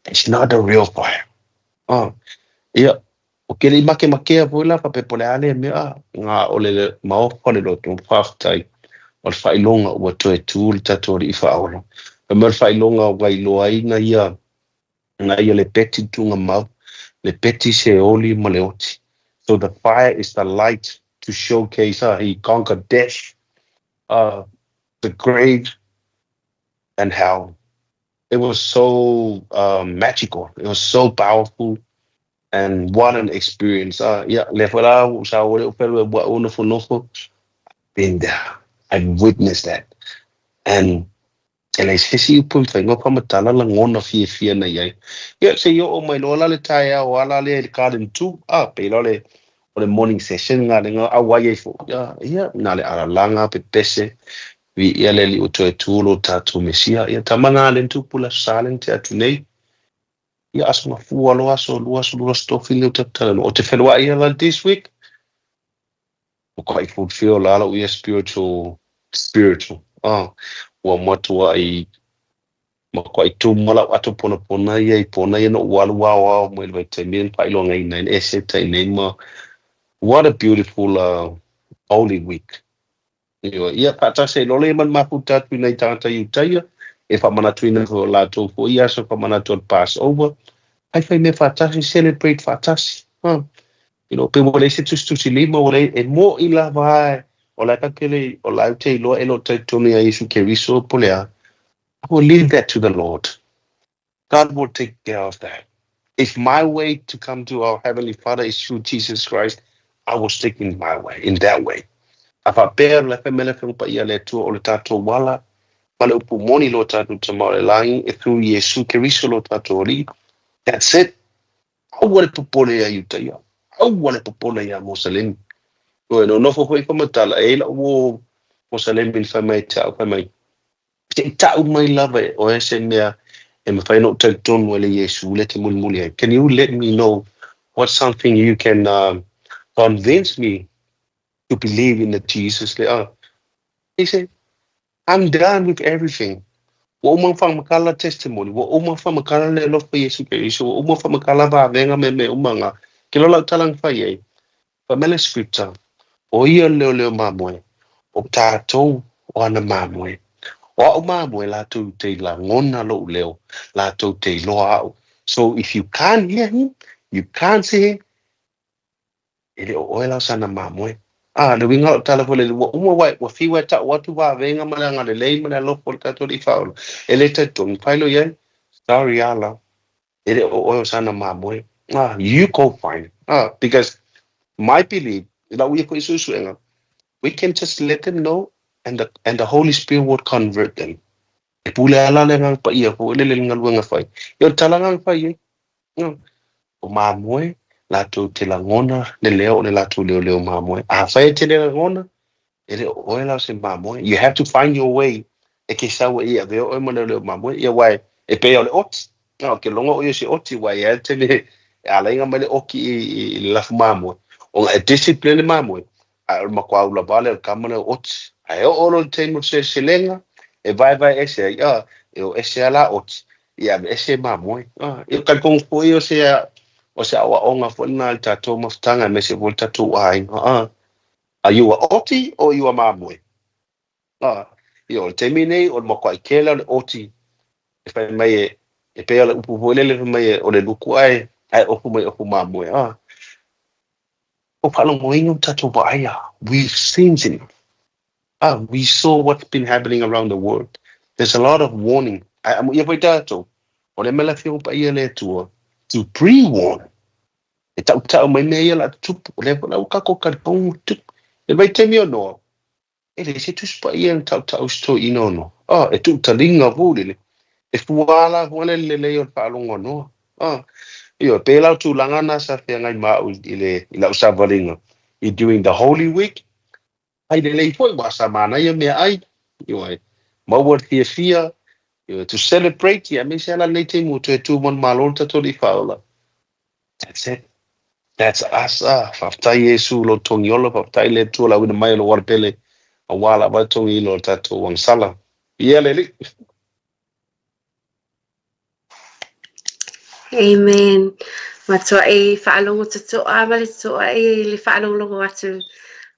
it's not a real fire. Ah, ia, o ke le make makea foi la whape pole ale mea ngā o le maofa le loto whaftai o le whailonga ua toe tū le tatou i whaola. Fa mea le whailonga ua iloa ai na ia le peti tunga mau, le peti se oli ma le oti. So the fire is the light to showcase he conquered death, the grave, and hell. It was so magical. It was so powerful. And what an experience. Yeah, le whala sa ore o pelu e wa ono fo nofo. Been there. I've witnessed that. And e le se si upu mwhai ngā whamatala la ngona fia fia na iai. Ia, se i o mai loa la le tae au ala le le garden tu. Ah, pe lo le o le morning session ngā le ngā au ai fo. Ia, ia, nā le alalanga pe pese. Vi ia le li o toe tūlo tātou mesia. Ia, tamana le tupula salen te atu nei. Ia aso nga fua lo aso lua aso lua stofi le tatala no. O te whenua ia la this week. O kai fulfill la la ia spiritual spiritual. Ah, ua matua i ma ko i tu mala atu pona pona ia i pona ia no walu wao wao mo le te min pa ilo ngai nei e se te nei ma. What a beautiful Holy Week. Ia ia pa se lole man mapu tatu nei tangata i utaia e wha mana tuina ko la tō fo ia so wha mana tō Passover. Hai whai me whatasi celebrate whatasi. Huh. You know, pe wale se tusi lima wale e mo i la vai o la kakele o la te iloa e lo te tonu ia Isu Keriso polea. I will leave that to the Lord. God will take care of that. If my way to come to our Heavenly Father is through Jesus Christ, I will stick in my way, in that way. A wha pēr le whemele whengupa ia le tua o le tātou wala, ma le upu moni lo tātou te maore langi, e through Yesu Keriso lo tātou ori. That's it. Aua le popole ia Iutaia. Aua le popole ia Mosalemi. Oe, no nofo hoi whamatala, e ila o Mosalemi ni whai mai te au, whai mai. Te tau mai lava e o e se mea e mawhai no tau tonu ele Yesu le te muli muli ai. Can you let me know what's something you can convince me to believe in the Jesus? Le, He said, I'm done with everything. Wa uma whamakala testimony, wa uma whamakala le alofa Yesu Keriso, wa uma whamakala vavenga me me umanga. Ke lola talang whai e, whamele scripture, o ia leo leo mamoe, o tātou o ana mamoe. O au mamoe lātou te la ngona lo leo, lātou te loa au. So if you can't hear him, you can't see him, e le o oe lau sana mamoe. Ah, le winga o tala fole, ua uma wai, ua fiwa ta watu wa venga ma le anga le lei ma le alofa o le tātou i whaola. E le te tongi pailo iai, sorry ala, e le o oe o sana mamoe. Ah, you go find it. Ah, because my belief, la uia ko isusuenga, we can just let them know and the Holy Spirit will convert them. E pule ala le ngang pa ia ko le le ngaluenga whai. Io tala ngang whai e. No. O mamoe, lātou te langona, le leo o le lātou leo leo mamoe. A whai te le langona, e le oe lau se mamoe. You have to find your way. E ke saua ia veo oe ma leo leo mamoe. Ia wai, e pe o le oti. No, ke longa o ia se oti wai e te le, e ala inga mai le oki i le lafu mamoe. O nga e discipline mamoe. A o makwa ula vale o kamana o oti. A e o olo le teimu se selenga, e vai vai ese ai, ah, e o ese ala oti. Ia me ese mamoe. Ah, e ka kongo fo i o se o se awa onga fo na le tātou mafutanga me se fo le tātou ainga. Ah, a iua oti o iua mamoe. Ah, i o le taimi nei o le makwa i kela o le oti. E whai mai e, e pea le upu fo lele mai e o le luku ai, ai ofu mai ofu mamoe. Ah, o whalongo ingo tātou waia. We've seen it. Ah, we saw what's been happening around the world. There's a lot of warning. Ai, amu ia foi tātou. O le mela whio pa ia le atua. To pre-warn. E tau tau mai mea ia la tupu. O le wala ukako ka pongu tupu. E vai te mea noa. E leai se Tusi Paia na tautau i se toeaina o Noa. E tuutaliga foi lele. E fua la foi le lelei o le faalogo a Noa. Ioe, pei la o tulaga na sa feagai ma au i le i lau savaliga i during the Holy Week. Ai lelei foi aua sa manaia meaai, ioe, maua le fiafia, ioe, to celebrate, ia aemaise lava la lenei taimi ua toe tu manumalo le tatou Alii Faaola. That's it. That's us ah. Faafetai Iesu i lou togi ola, faafetai le Atua i le auina mai o lou alapele aua lava le togiina o le tatou agasala. Ia le Alii. Amen. Matuaʻi faalogo totoa ma le totoa i le faalogologo atu.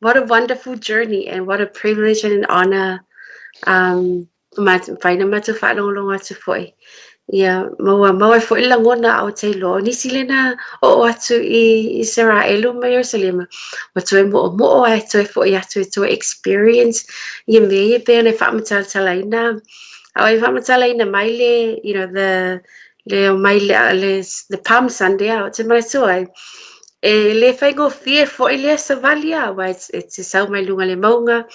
What a wonderful journey and what a privilege and an honor um, mafai ona matou faalogologo atu foi. Ia, ma ua maua ai foi le lagona a o te iloa o nisi lena oo atu i Isaraelu ma Ierusalema, ua toe moomoo ae toe foi atu e toe experience ia mea ia pei ona e faamatalatalaina. A o e faamatalaina mai le, you know, the, le omai le, le, the Palm Sunday, a o te manatua ai, E le faigofie foi lea savali aua e te sau mai luga le mauga,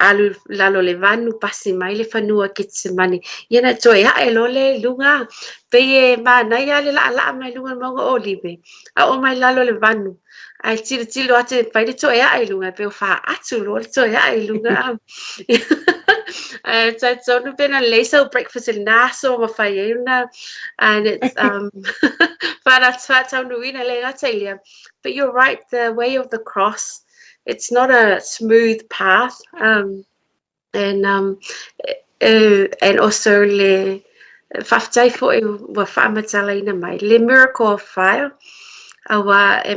alu i lalo le vanu, pasi mai le fanua Ketisemane, ia na toe ae loa lea i luga. Pei e manaia le laalaa mai luga le mauga o Olive, a oo mai lalo le vanu, ae tilotilo atu e mafai le toe ae i luga, e pei o faatu loa le toe ae i luga. Ae talitonu pe na lelei sau breakfast i lena aso ma fai ai ona and it's faataunuuina le gata i lea. But you're right, the way of the cross, it's not a smooth path. And and also le faafetai foi ua faamatalaina mai le miracle of fire aua e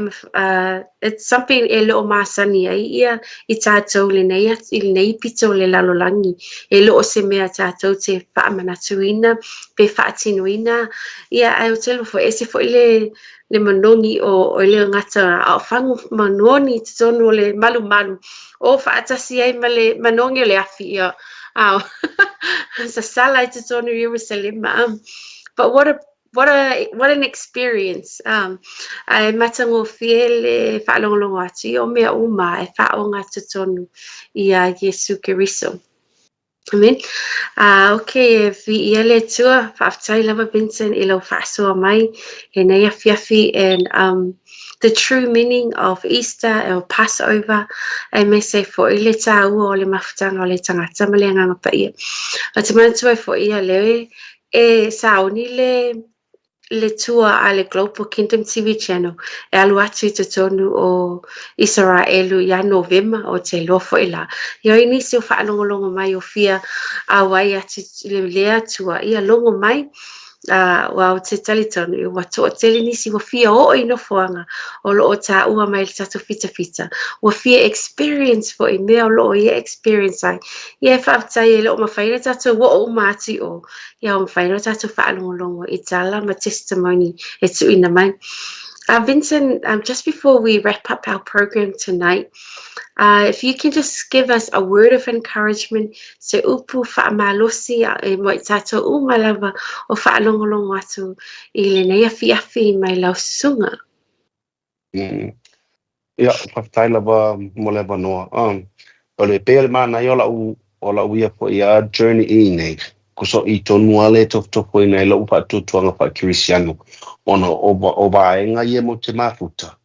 it's something e le o masani ai ia i tatou lenei i lenei pito o le lalolagi e le o se mea tatou te faamanatuina pe faatinoina ia ae ou te iloa foi e ese foi le le manogi o o le gata a o fagu manoni i totonu o le malumalu o faatasi ai ma le manogi o le afi ia a sasala i totonu i Ierusalema. But what a what a what an experience. Ae matagofie le faalogologo atu i o mea uma e faaoga totonu iā Iesu Keriso. Amen. Okay, e viia le Atua, faafetai lava Vincent i lau faasoa mai lenei afiafi and the true meaning of Easter or Passover, aemaise foi le tāua o le mafutaga o le tagata ma le Agaga Paia. Ou te manatua ai foi ia lea e sauni le le tua a le Global Kingdom TV Channel e alu atu i totonu o Isaraelu ia Novema, o te iloa foi la. Ia i nisi o faalogologo mai o fia auai atu i lea tua, ia logo mai, aua ou te talitonu ua toatele nisi ua fia oo i nofoaga o lo o taua mai i le tatou fitafita, ua fia experience foi mea o lo o ia experience ai. Ia e faafetai e le o mafai ona tatou oo uma atu i o, ia ua mafai ona tatou faalogologo i tala ma testimony e tuuina mai. Vincent, just before we wrap up our program tonight, if you can just give us a word of encouragement, se upu faamalosi e mo i tatou uma lava o faalogologo atu i lenei afiafi mai lau susuga. Ia, faafetai lava mo le avanoa. O le pei o le manaia o lau o lau ia foi a journey i nei, kusoʻi tonu a le tofotofoina i lou faatuatuaga faa-Kerisiano, ona o o vaega ia mo te mafuta,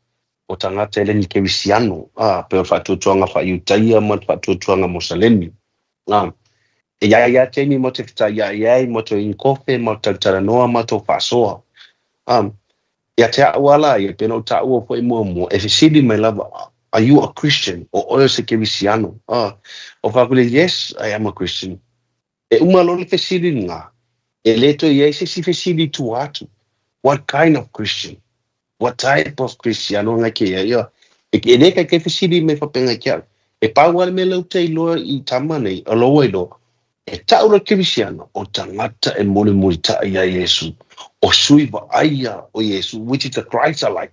o tagata e le ni Kerisiano, a, pei o le faatuatuaga faa-Iutaia ma le faatuatuaga Mosalemi. A, e iai lava taimi mo te fetaiaʻi ai, mo te inu kofe, mo te talatalanoa ma tou faasoa. A, Ia te a'u a la ia, pei ona ou taua foi muamua, e fesili mai lava, Are you a Christian? O oe o se Kerisiano? A, o fai atu lea, Yes, I am a Christian. E uma loa le fesili lena, e le toe i ai se isi fesili i tua atu, What kind of Christian? What type of Christian? Ngai ke ia, ia, e le kaikai fesili mai faapena i ke a'u. E pau lava le mea lea ou te iloa i tama nei, o lou iloa, E ta'u le Kerisiano, o tagata e mulimulitaʻi iā Iesu, o sui vaaia o Iesu, which is the Christ-alike,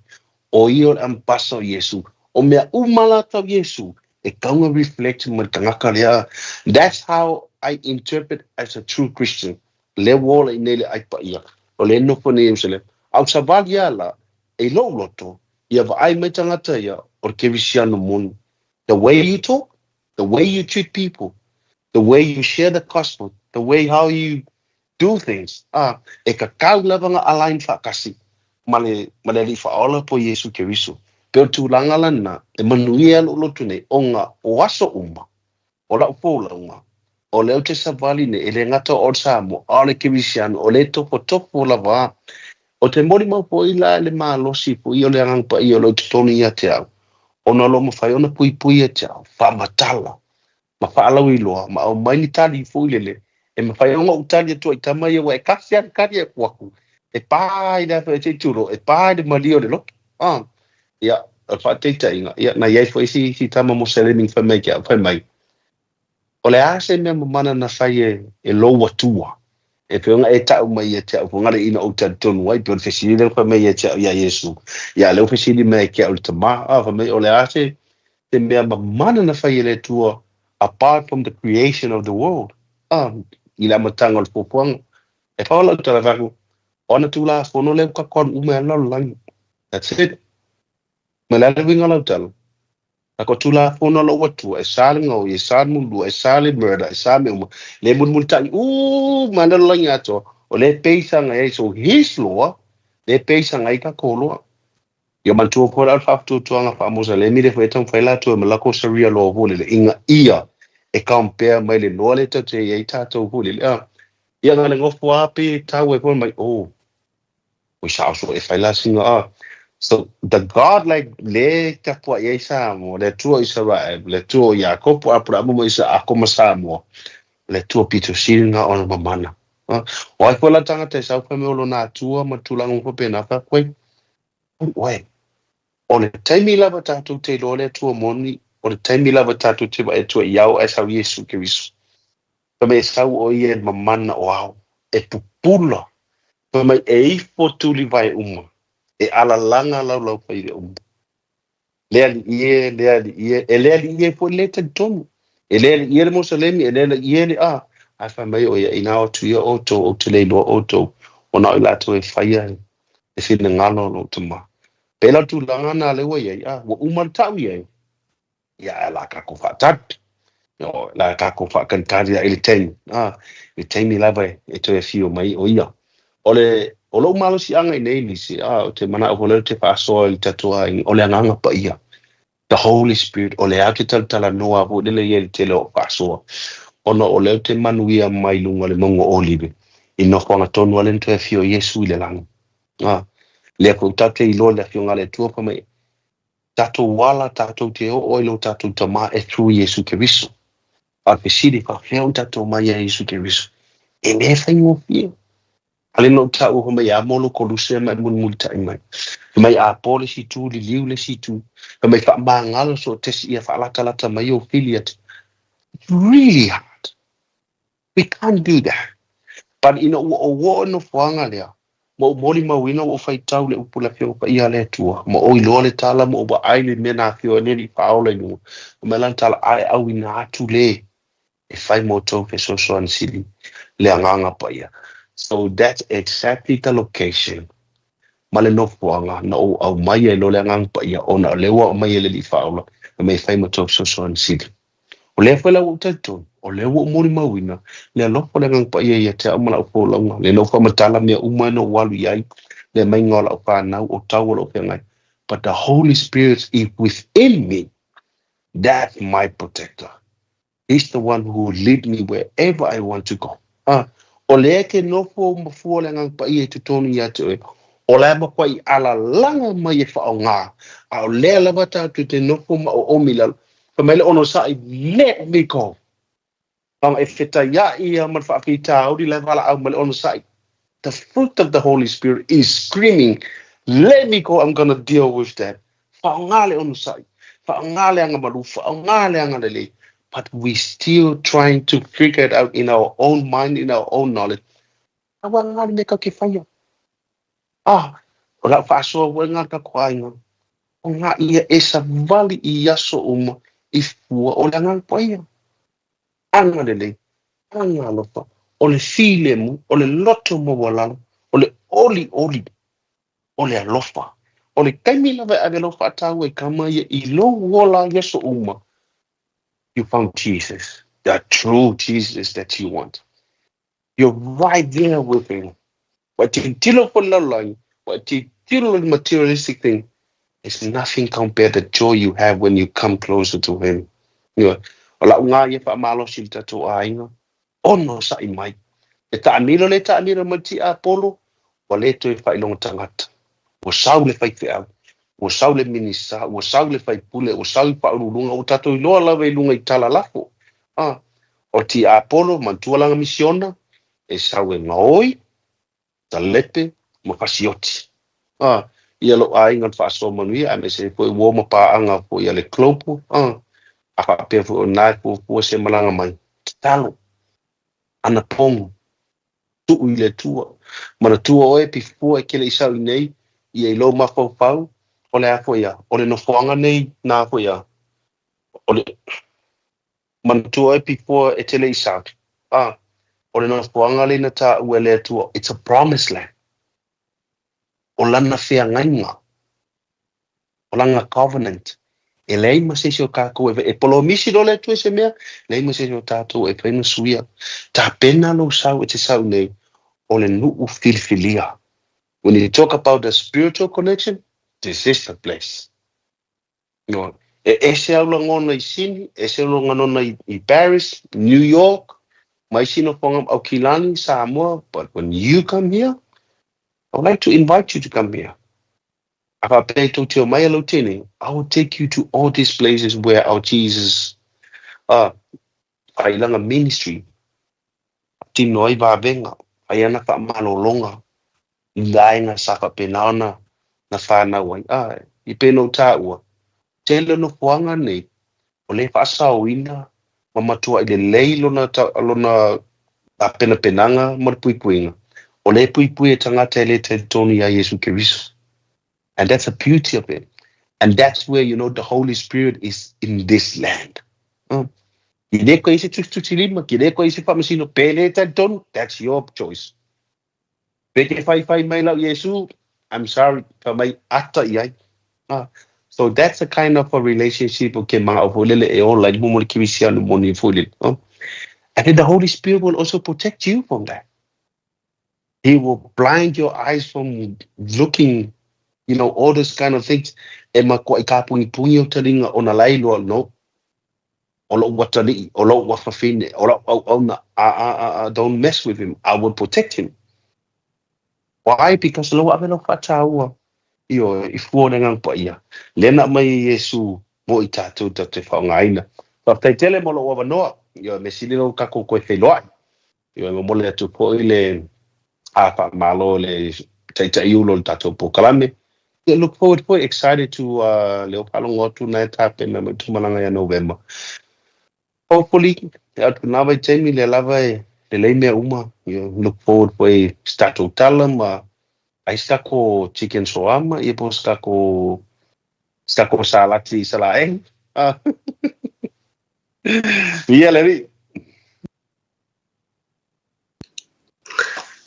o ia o le ambassador o Iesu, o mea uma la tau Iesu, e tau ona reflect ma le tagata lea. That's how I interpret as a true Christian. Lea ua ola i nei le ai paia, o lea e nofo nei i Ierusalema. A o savali a la, e i lou loto, ia vaai mai tagata ia, o le Kerisiano moni. The way you talk, The way you treat people, the way you share the gospel, the way how you do things, e kakau lava ona align faatasi ma le ma le Alii Faaola po o Iesu Keriso. Pei o le tulaga lena e manuia ai lou loto nei, ona o aso uma o lau folauga, o lea ou te savali nei, e le gata o le Samoa, a o le Kerisiano, o lea e tofotofo lava. Ou te molimau foi la i le malosi foi o le Agaga Paia o lo o i totonu ia te au, ona o lo o mafai ona puipui ia te au, faamatala ma faalauiloa ma aumai ni tali foi lele e mafai ona ou tali atu ai i tama ia, ua e kasi lava le tali e aku e pa i le afa se i tulou, e pa i le malie o le loto. Ia, o le faataitaiga, ia, na i ai foi si, si tama Moselemi na fai mai ki au, fai mai, O le a se mea mamana na fai e, e lou Atua? E pei ona e tau mai ia te au, po ngale ina ou talitonu ai, pei o le fesili lea na fai mai ia te au iā Iesu. Ia, lea ua fesili mai ki au i le Tama, a, fai mai, o le a se, se mea mamana na fai e le Atua apart from the creation of the world? A, i le amataga o le fuafuaga. E pau lau tala fai atu, o ana Tulafono lea ua tatou alu uma ai le lalolagi. That's it. Ma le a le uiga o lau tala? Tatou Tulafono a lou Atua, e sa le gaoi, e sa le mulua, e sa le murder, e sa mea uma. Le mulimulitai uma ai le lalolagi atoa, o lea e peisaga ai. So his law, lea e peisaga ai tatou loa. Ia manatua foi la o le faafatuatuaga faa-Mosalemi lea foi e taumafai latou e malako Sharia law foi lele, ina ia e compare mai le loa lea tatou te i ai tatou foi lele. A, ia na o le nofo lava pe tau ai foi mai, oh, oi sao soo e fai la sina a. So the God like le tapuai ai Samoa, le Atua o Isaraelu, le Atua o Iakopo, Aperaamo ma Isaako ma Samoa, le Atua pito sili lena ona mamana. O ai foi la tagata e sau fai mai o lona Atua ma tulaga uma faapena, fai atu ai, oe, o le taimi lava tatou te iloa le Atua moni, o le taimi lava tatou te vaai atu ai i ao ae sau Iesu Keriso. Fai mai e sau o ia i le mamana o ao, e pupula, fai mai e ifo tulivae uma, e alalaga laulaufaive uma. Le alii e, le alii e, e le alii e foi le talitonu. E le alii e le Mosalemi, e le alii e le a. Ae fai mai o ia, inā o atu ia outou, ou te le iloa outou, ona o i latou e faia le finagalo o lou Tama. Pēlā le tulaga lena lea ua i ai, a, ua uma le tau i ai, ia ae o le a tatou faatali. O le a tatou faatalitali i le taimi, a, le taimi lava e toe afio mai o ia. O le, o lou malosiaga i nei lisi, a, ou te manao foi lea ou te faasoa i le tatou aiga, o le Agaga Paia, the Holy Spirit, o lea ou te talatalanoa foi lele i ai i le tele o au faasoa, ona o lea ou te manuia mai luga o le mauga o Olive, i nofoaga tonu lea na toe afio ai Iesu i le lagi. A, lea foi tatou te iloa i le Afioga a le Atua fai mai, tatou ala tatou te oo ai i lo tatou Tama e through Iesu Keriso. A o le fesili, faapefea ona tatou omai ia Iesu Keriso? E le faigofie. Ale na ou taua fai mai a mo lo koluse ma e mulimulitai mai. Fai mai a po le isi itu, liliu le isi itu. Fai mai faamagalo so o tesi ia faalatalata mai ou fili atu. It's really hard. We can't do that. But ina ua ou oo i nofoaga lea, ma ou molimauina ua ou faitau le upu i le Afioga Paia a le Atua, ma ou iloa le tala ma ou vaai le mea na afio ai le Alii Faaola i luga, fai mai lana tala, Ae auina atu le e fai mo outou fesoasoani sili le Agaga Paia. So that's exactly the location ma le nofoaga na ou aumai ai loa le Agaga Paia, ona o lea ua aumai e le Alii Faaola, fai mai e fai ma outou fesoasoani sili. O lea foi la ua ou talitonu, o lea ua ou molimauina le alofa o le Agaga Paia ia te au ma lau folauga, lea na ou faamatala mea uma na ou alu i ai, le aumaiga o lau fanau, o tau o lou feagai. But the Holy Spirit is within me, that's my protector. He's the one who will lead me wherever I want to go. A, o lea ke nofo ma fua le Agaga Paia i totonu ia te oe, o la e makuai alalaga mai e faaaoga, a o lea lava tatou te nofo ma oomi i lalo, fai mai le onosai, let me go. Ona e fetaiai ia ma le faafitauli la e valaau mai le onosai. The fruit of the Holy Spirit is screaming, let me go, I'm gonna deal with that. Faaaoga le onosai, faaaoga le agamalu, faaaoga le agalelei. But we still trying to figure it out in our own mind, in our own knowledge. Aua ngā le mea kau ke whaia. Ah, o lau faasoa ua ngā tatou aiga. O ngā ia e savali i aso uma i fua o le Agaga Paia. Agalelei, agalofa, o le filemu, o le loto maualalo, o le olioli, o le alofa. O le taimi lava e ave lau faataua i tama ia i lou ola i aso uma. You found Jesus, the true Jesus that you want. You're right there with him. Ua tilotilo foi le lalolagi, ua tilotilo le materialistic thing. It's nothing compared to the joy you have when you come closer to him. Ioe. O lau gā ia faamalosi i le tatou aiga, onosa'i mai. E taamilo le taamilo ma le tiapolo, ua le toe faailoga tagata. Ua sau le faifeau, ua sau le minista, ua sau le faipule, ua sau i faauluuluga, ua tatou iloa lava i luga i tala lafo. Ah, o tiapolo, manatua lana misiona, e sau e gaoi, talepe ma fasioti. Ah, ia lou aiga le faasoa manuia, aemaise ai foi uo ma paaga foi a le Global. Ah, a faapea foi o lena e fuafua se malaga mai. Tatalo, anapogi, tuu i le Atua. Manatua oe before e kele i sau i nei, ia i lou mafaufau, o le a foi a, o le nofoaga nei na foi a, o le manatua oe before e te le i sau. Ah, o le nofoaga lea na taua e le Atua, it's a promised land. O lana feagaiga, o lana covenant, e leai ma se isi o tatou e, e polomisi loa le Atua i se mea, leai ma se isi o tatou e fai ma suia. Tapena lou sau e te sau nei, o le nuu filifilia. When you talk about the spiritual connection, this is the place. No, e ese au lagona i Sini, ese au lagona i Paris, New York, ma isi nofoaga Aukilani, Samoa, but when you come here, I would like to invite you to come here. A faapea i tou te omai a lautele, I will take you to all these places where our Jesus fai lana ministry, tino ai vavega, fai ana faamalologa, i vaega sa faapena ona na fanau ai. Ah, i pei ona ou taua, tele nofoaga nei, o le faasaoina ma matuai lelei lona, lona tapenapenaga ma le puipuiga. O le puipui e tagata e le talitonu iā Iesu Keriso. And that's the beauty of it. And that's where, the Holy Spirit is in this land. I le koe i se tusitusilima, ki le koe i se faamasino, pe le talitonu, that's your choice. Pe te faifai mai lau Iesu, I'm sorry, fa mai ata i ai. So that's a kind of a relationship o ke manga'o foi lele e ola i luma o le kerisiano moni foi lele. And then the Holy Spirit will also protect you from that. He will blind your eyes from looking, all this kind of things. E matuai kapugipugi o taliga ona la e iloa, no. O lou atalii, o lou afafine, o lau auauna, a, a, a, a, don't mess with him. I will protect him. Why? Because lou ave lau faataua ioe i fua o le Agaga Paia. Lea na aumai e Iesu mo i tatou tatou te faaaogaina. Faafetai tele mo lou avanoa. Ioe, mea sili lou tatou toe feiloai. Ioe, momoli atu foi le a faamalo le taitaiulu o le tatou polokalame. Yeah, look forward foi, excited to le o faalogo atu na e tapena mai tumalaga ia Novema. Hopefully, e atu nā vaitaimi lea lava e lelei mea uma. You look forward foi se tatou tala ma ai se takou chicken shawarma ia po o se takou salati i Salaʻe. Ah. Ia le alii.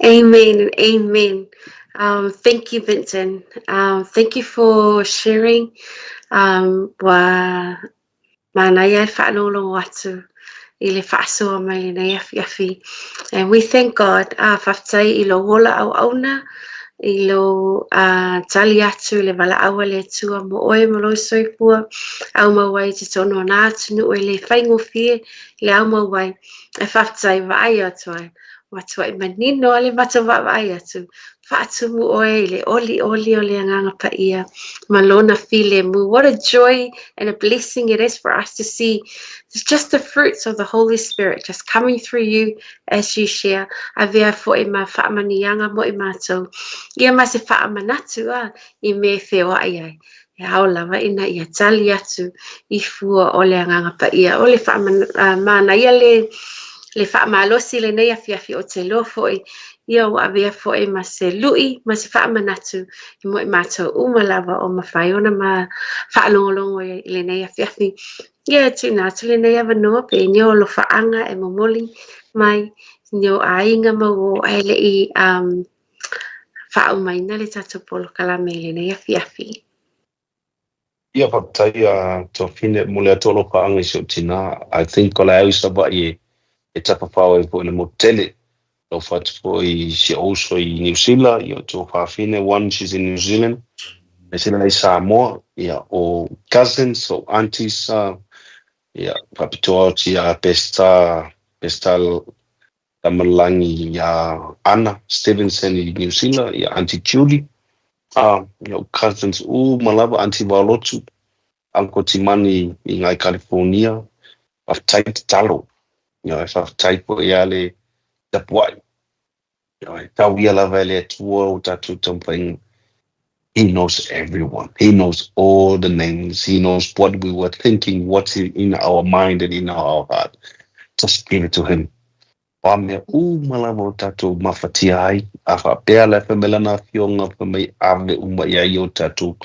Amen and amen. Thank you, Vincent. Thank you for sharing. Ua manaia e whaalongolongo atu i le faasoa mai lenei afiafi. And we thank God. Ah, faafetai i lou ola auauna, i lou tali atu i le valaau a le Atua mo oe ma lou soifua, aumau ai i totonu o nā atunuu e le faigofie le aumau ai. E faafetai vaai atu ai. Matuai manino a le matou vaavaai atu. Faatumu oe i le olioli o le Agaga Paia ma lona filemu. What a joy and a blessing it is for us to see just the fruits of the Holy Spirit just coming through you as you share. Avea foi ma faamanuiaga mo i matou. Ia ma se faamanatu a i me feoai ai. E ao lava ina ia tali atu i fua o le Agaga Paia. O le faamanaia le le faamalosi lenei afiafi o te iloa foi ia ua avea foi ma se lui ma se faamanatu i mo i matou uma lava o mafai ona ma faalogologo i lenei afiafi. Ia e tuuina atu lenei avanoa pe ni o alofaaga e momoli mai ni o aiga ma uō ae le i faaumaina le tatou polokalame i lenei afiafi. Ia, faafetai a Tuafine mo le atu alofaaga i si ou tinā. I think o le au i Savaii e tafafao ai foi i le motu tele. Alofa atu foi i si ou uso i Niu Sila, ia o Tuafafine, one she's in New Zealand, aemaise lena i Samoa, ia o cousins, o aunties, ia faapitoa atu ia Peseta, Peseta Tamalagi ia Anna Stevenson i Niu Sila, ia Aunty Julie, ia o cousins uma lava, Aunty Vaolotu, Uncle Timani i ngai California, faafetai tatalo, ia e faafetai foi ia le tapuai. Ia e tau ia lava e le Atua o tatou taumafaiga. He knows everyone. He knows all the names. He knows what we were thinking, what's in our mind and in our heart. Just give it to him. O a mea uma lava o tatou mafatia ai, a faapea le fai mai lana afioga fai mai ave uma i ai o tatou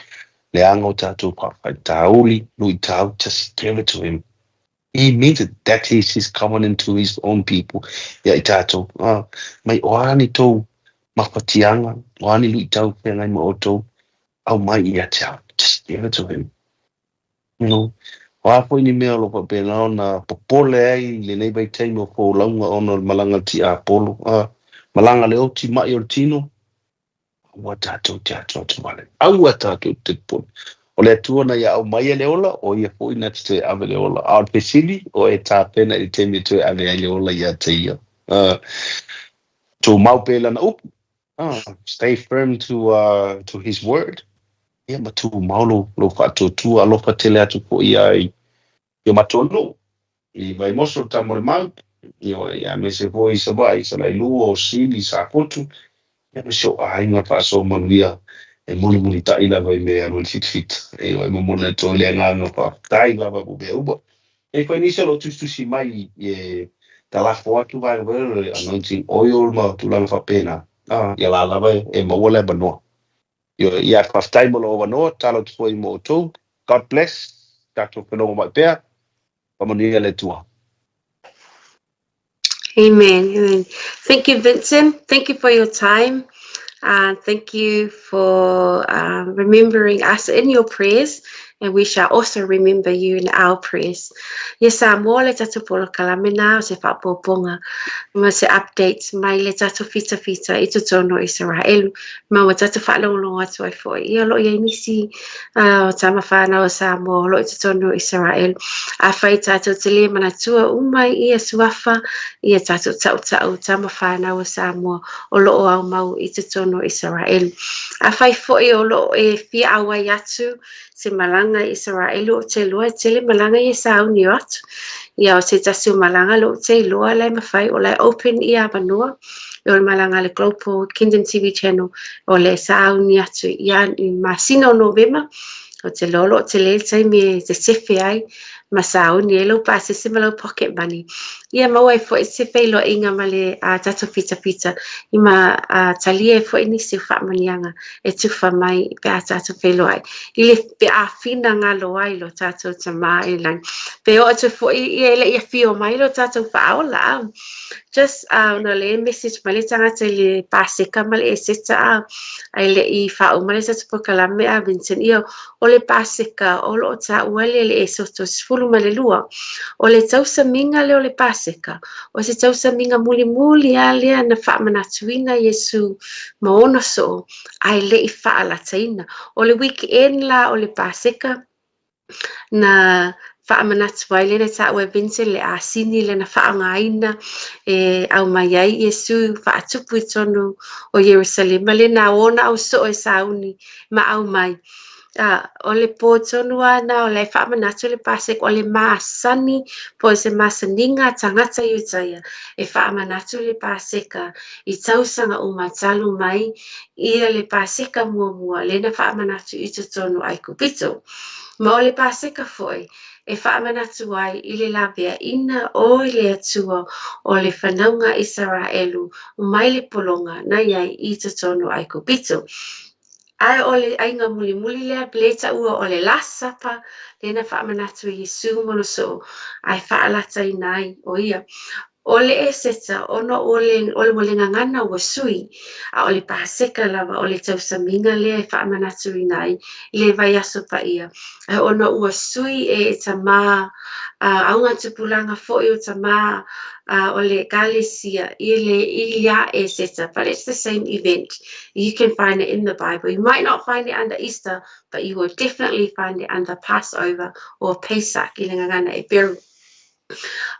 leaga o tatou faafitauli, luitau, just give it to him. He means it. That is his covenant to his own people. Ia i tatou. Mai o a ni tou mafatiaga, o a ni luitau feagai ma outou, aumai ia te au. Just give it to him. O a foi ni mea o lo faapena ona popole ai lenei vaitaimi o folauga ona o le malaga le tiapolo. Malaga le oti mai o le tino, aua tatou te atoato vale. Aua tatou te popole. O le Atua na ia aumai e le ola, o ia foi na te toe ave le ola. A o le fesili, o e tapena i le taimi e toe ave ai le ola ia te ia. Tumau pea lana upu. Stay firm to his word. Ia ma tumau lo faatuatua alofa tele atu foi ai i o matou nuu. I Vaimoso Tamolemau, ia aemaise foi i Savaii, Salailua, o Sili, Safotu, ia ma si ou aiga faasoa manuia e mulimulita'i lava i mea e alu ai le fitafita. E momoli atu ai le agaga faafetai lava mo mea uma. E foi nisi o loo tusitusi mai e talafo atu vaega foi lea o le anointing oil ma tulaga faapena. Ia la lava e maua le avanoa. Ia faafetai mo lou avanoa, tatalo atu foi mo outou. God bless. Tatou felogo mai pea. Faamanuia le Atua. Amen. Amen. Thank you, Vincent. Thank you for your time. Thank you for remembering us in your prayers, and we shall also remember you in our prayers. Ia Samoa le tatou polokalame na o se faaopoopoga ma se updates mai le tatou fitafita i totonu o Isaraelu ma ua tatou faalogologo atu ai foi. Ia o loo i ai nisi o tama whānau o Samoa o loo i totonu o Isaraelu. Afai tatou te le manatua uma ia suafa, ia tatou tautau tama whānau o Samoa o loo aumau i totonu o Isaraelu. Afai foi o loo e fia auai atu se malaga i Isaraelu ou te iloa e tele malaga ia sauni o atu. Ia o se tasi o malaga lea ou te iloa la e mafai o la e open ia avanoa o le malaga a le Global Kingdom TV Channel o le sauni atu ia i masina o Novema o te iloa o loo tele le taimi e sesefe ai ma sauni ai lou pasese ma lau pocket money. Ia maua ai foi se feiloaiga ma le tatou fitafita i ma talia ai foi nisi o faamanuiaga e tufa mai pe a tatou feiloai i le pe a finagalo ai lo tatou Tama i le lagi. Pe oo atu foi ia e le i afio mai lo tatou Faaola. Just ona le message mai le tagata i le Paseka ma le Eseta ae le i faauma le tatou polokalame a Vincent. Ia o le Paseka o loo taua le le Esoto 12. O le tausamiga lea o le Paseka, o se tausamiga mulimuli lava lea na faamanatuina Iesu ma ona soo ae le i faalataina. O le weekend la o le Paseka na faamanatu ai lea na taua e Vincent le asini lea na faaaogaina e aumai ai Iesu faatupu i totonu o Ierusalema lea na ona au soo e sauni ma aumai. O le po tonu lava na o la e faamanatu le Paseka o le masani po o se masaniga a tagata Iutaia e faamanatu le Paseka i tausaga uma talu mai ia le Paseka muamua lea na faamanatu i totonu Aikupito. Ma o le Paseka foi e faamanatu ai i le laveaiina o le Atua o le fanauga Isaraelu mai le pologa na i ai i totonu Aikupito. Ae o le aiga mulimuli lea lea taua o le Last Supper lea na faamanatu e Iesu ma ona soo ae faalataina ai o ia. O le Eseta, ona o le, o le, ua le gagana ua sui, a o le Paseka lava, o le tausamiga lea e faamanatuina ai i le vaiaso paia. Ae ona ua sui e tamā, augatupulaga foi o tamā o le Ekalesia i le i ia Eseta, but it's the same event. You can find it in the Bible. You might not find it under Easter, but you will definitely find it under Passover or Pesach i le gagana Eperu.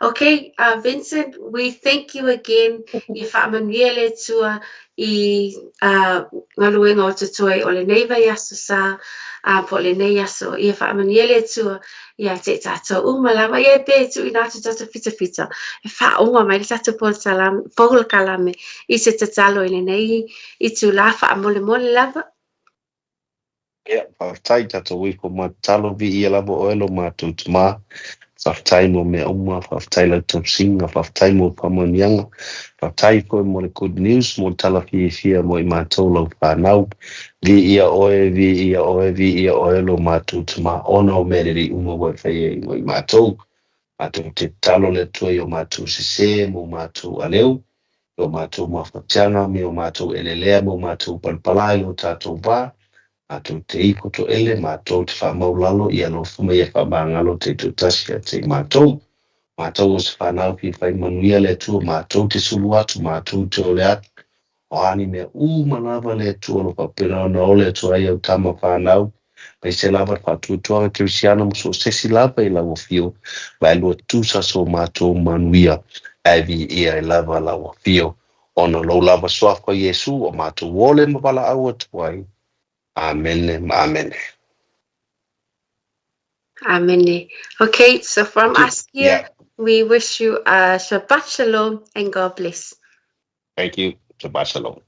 Okay, Vincent, we thank you again. Ia faamanuia le Atua i galuega o totoe o lenei vaiaso sa, po o lenei aso. Ia faamanuia le Atua iā te tatou uma lava. Ia pe tuuina atu tatou fitafita e faauma mai le tatou polokalame i se tatalo i lenei itulā faamolemole lava. Ia, faafetai tatou ifo ma tatalo, viia lava oe lo matou Tamā. Faafetai mo mea uma, faafetai lau tausiga, faafetai mo faamanuiaga, faafetai foi mo le good news, mo le tala fiafia mo i matou lau fanau. Viia oe, viia oe, viia oe lo matou Tamā, ona o mea lelei uma ua e faia i mo i matou. Matou te tatalo le Atua i o matou sesē ma o matou aleu, i o matou mafatiaga me o matou elelea ma o matou palapala i lo tatou va, matou te ifo toele, matou te faamaulalo, ia alofa mai ia faamagalo taitoatasi ia te i matou. Matou o se fanau fia fai manuia le Atua, matou te sulu atu, matou te ole atu. O a ni mea uma lava le Atua o lo o faapena ona ole atu ai au tama fanau, aemaise lava le faatuatuaga kerisiano ma so o se isi lava i lau afio, vaelua tusa so matou manuia, ae viia ai lava lau afio. Ona o lou lava suafa Iesu ua matou ole ma valaau atu ai. Amene ma amene. Amene. Okay, so from us here, we wish you a Shabbat Shalom and God bless. Thank you. Shabbat Shalom.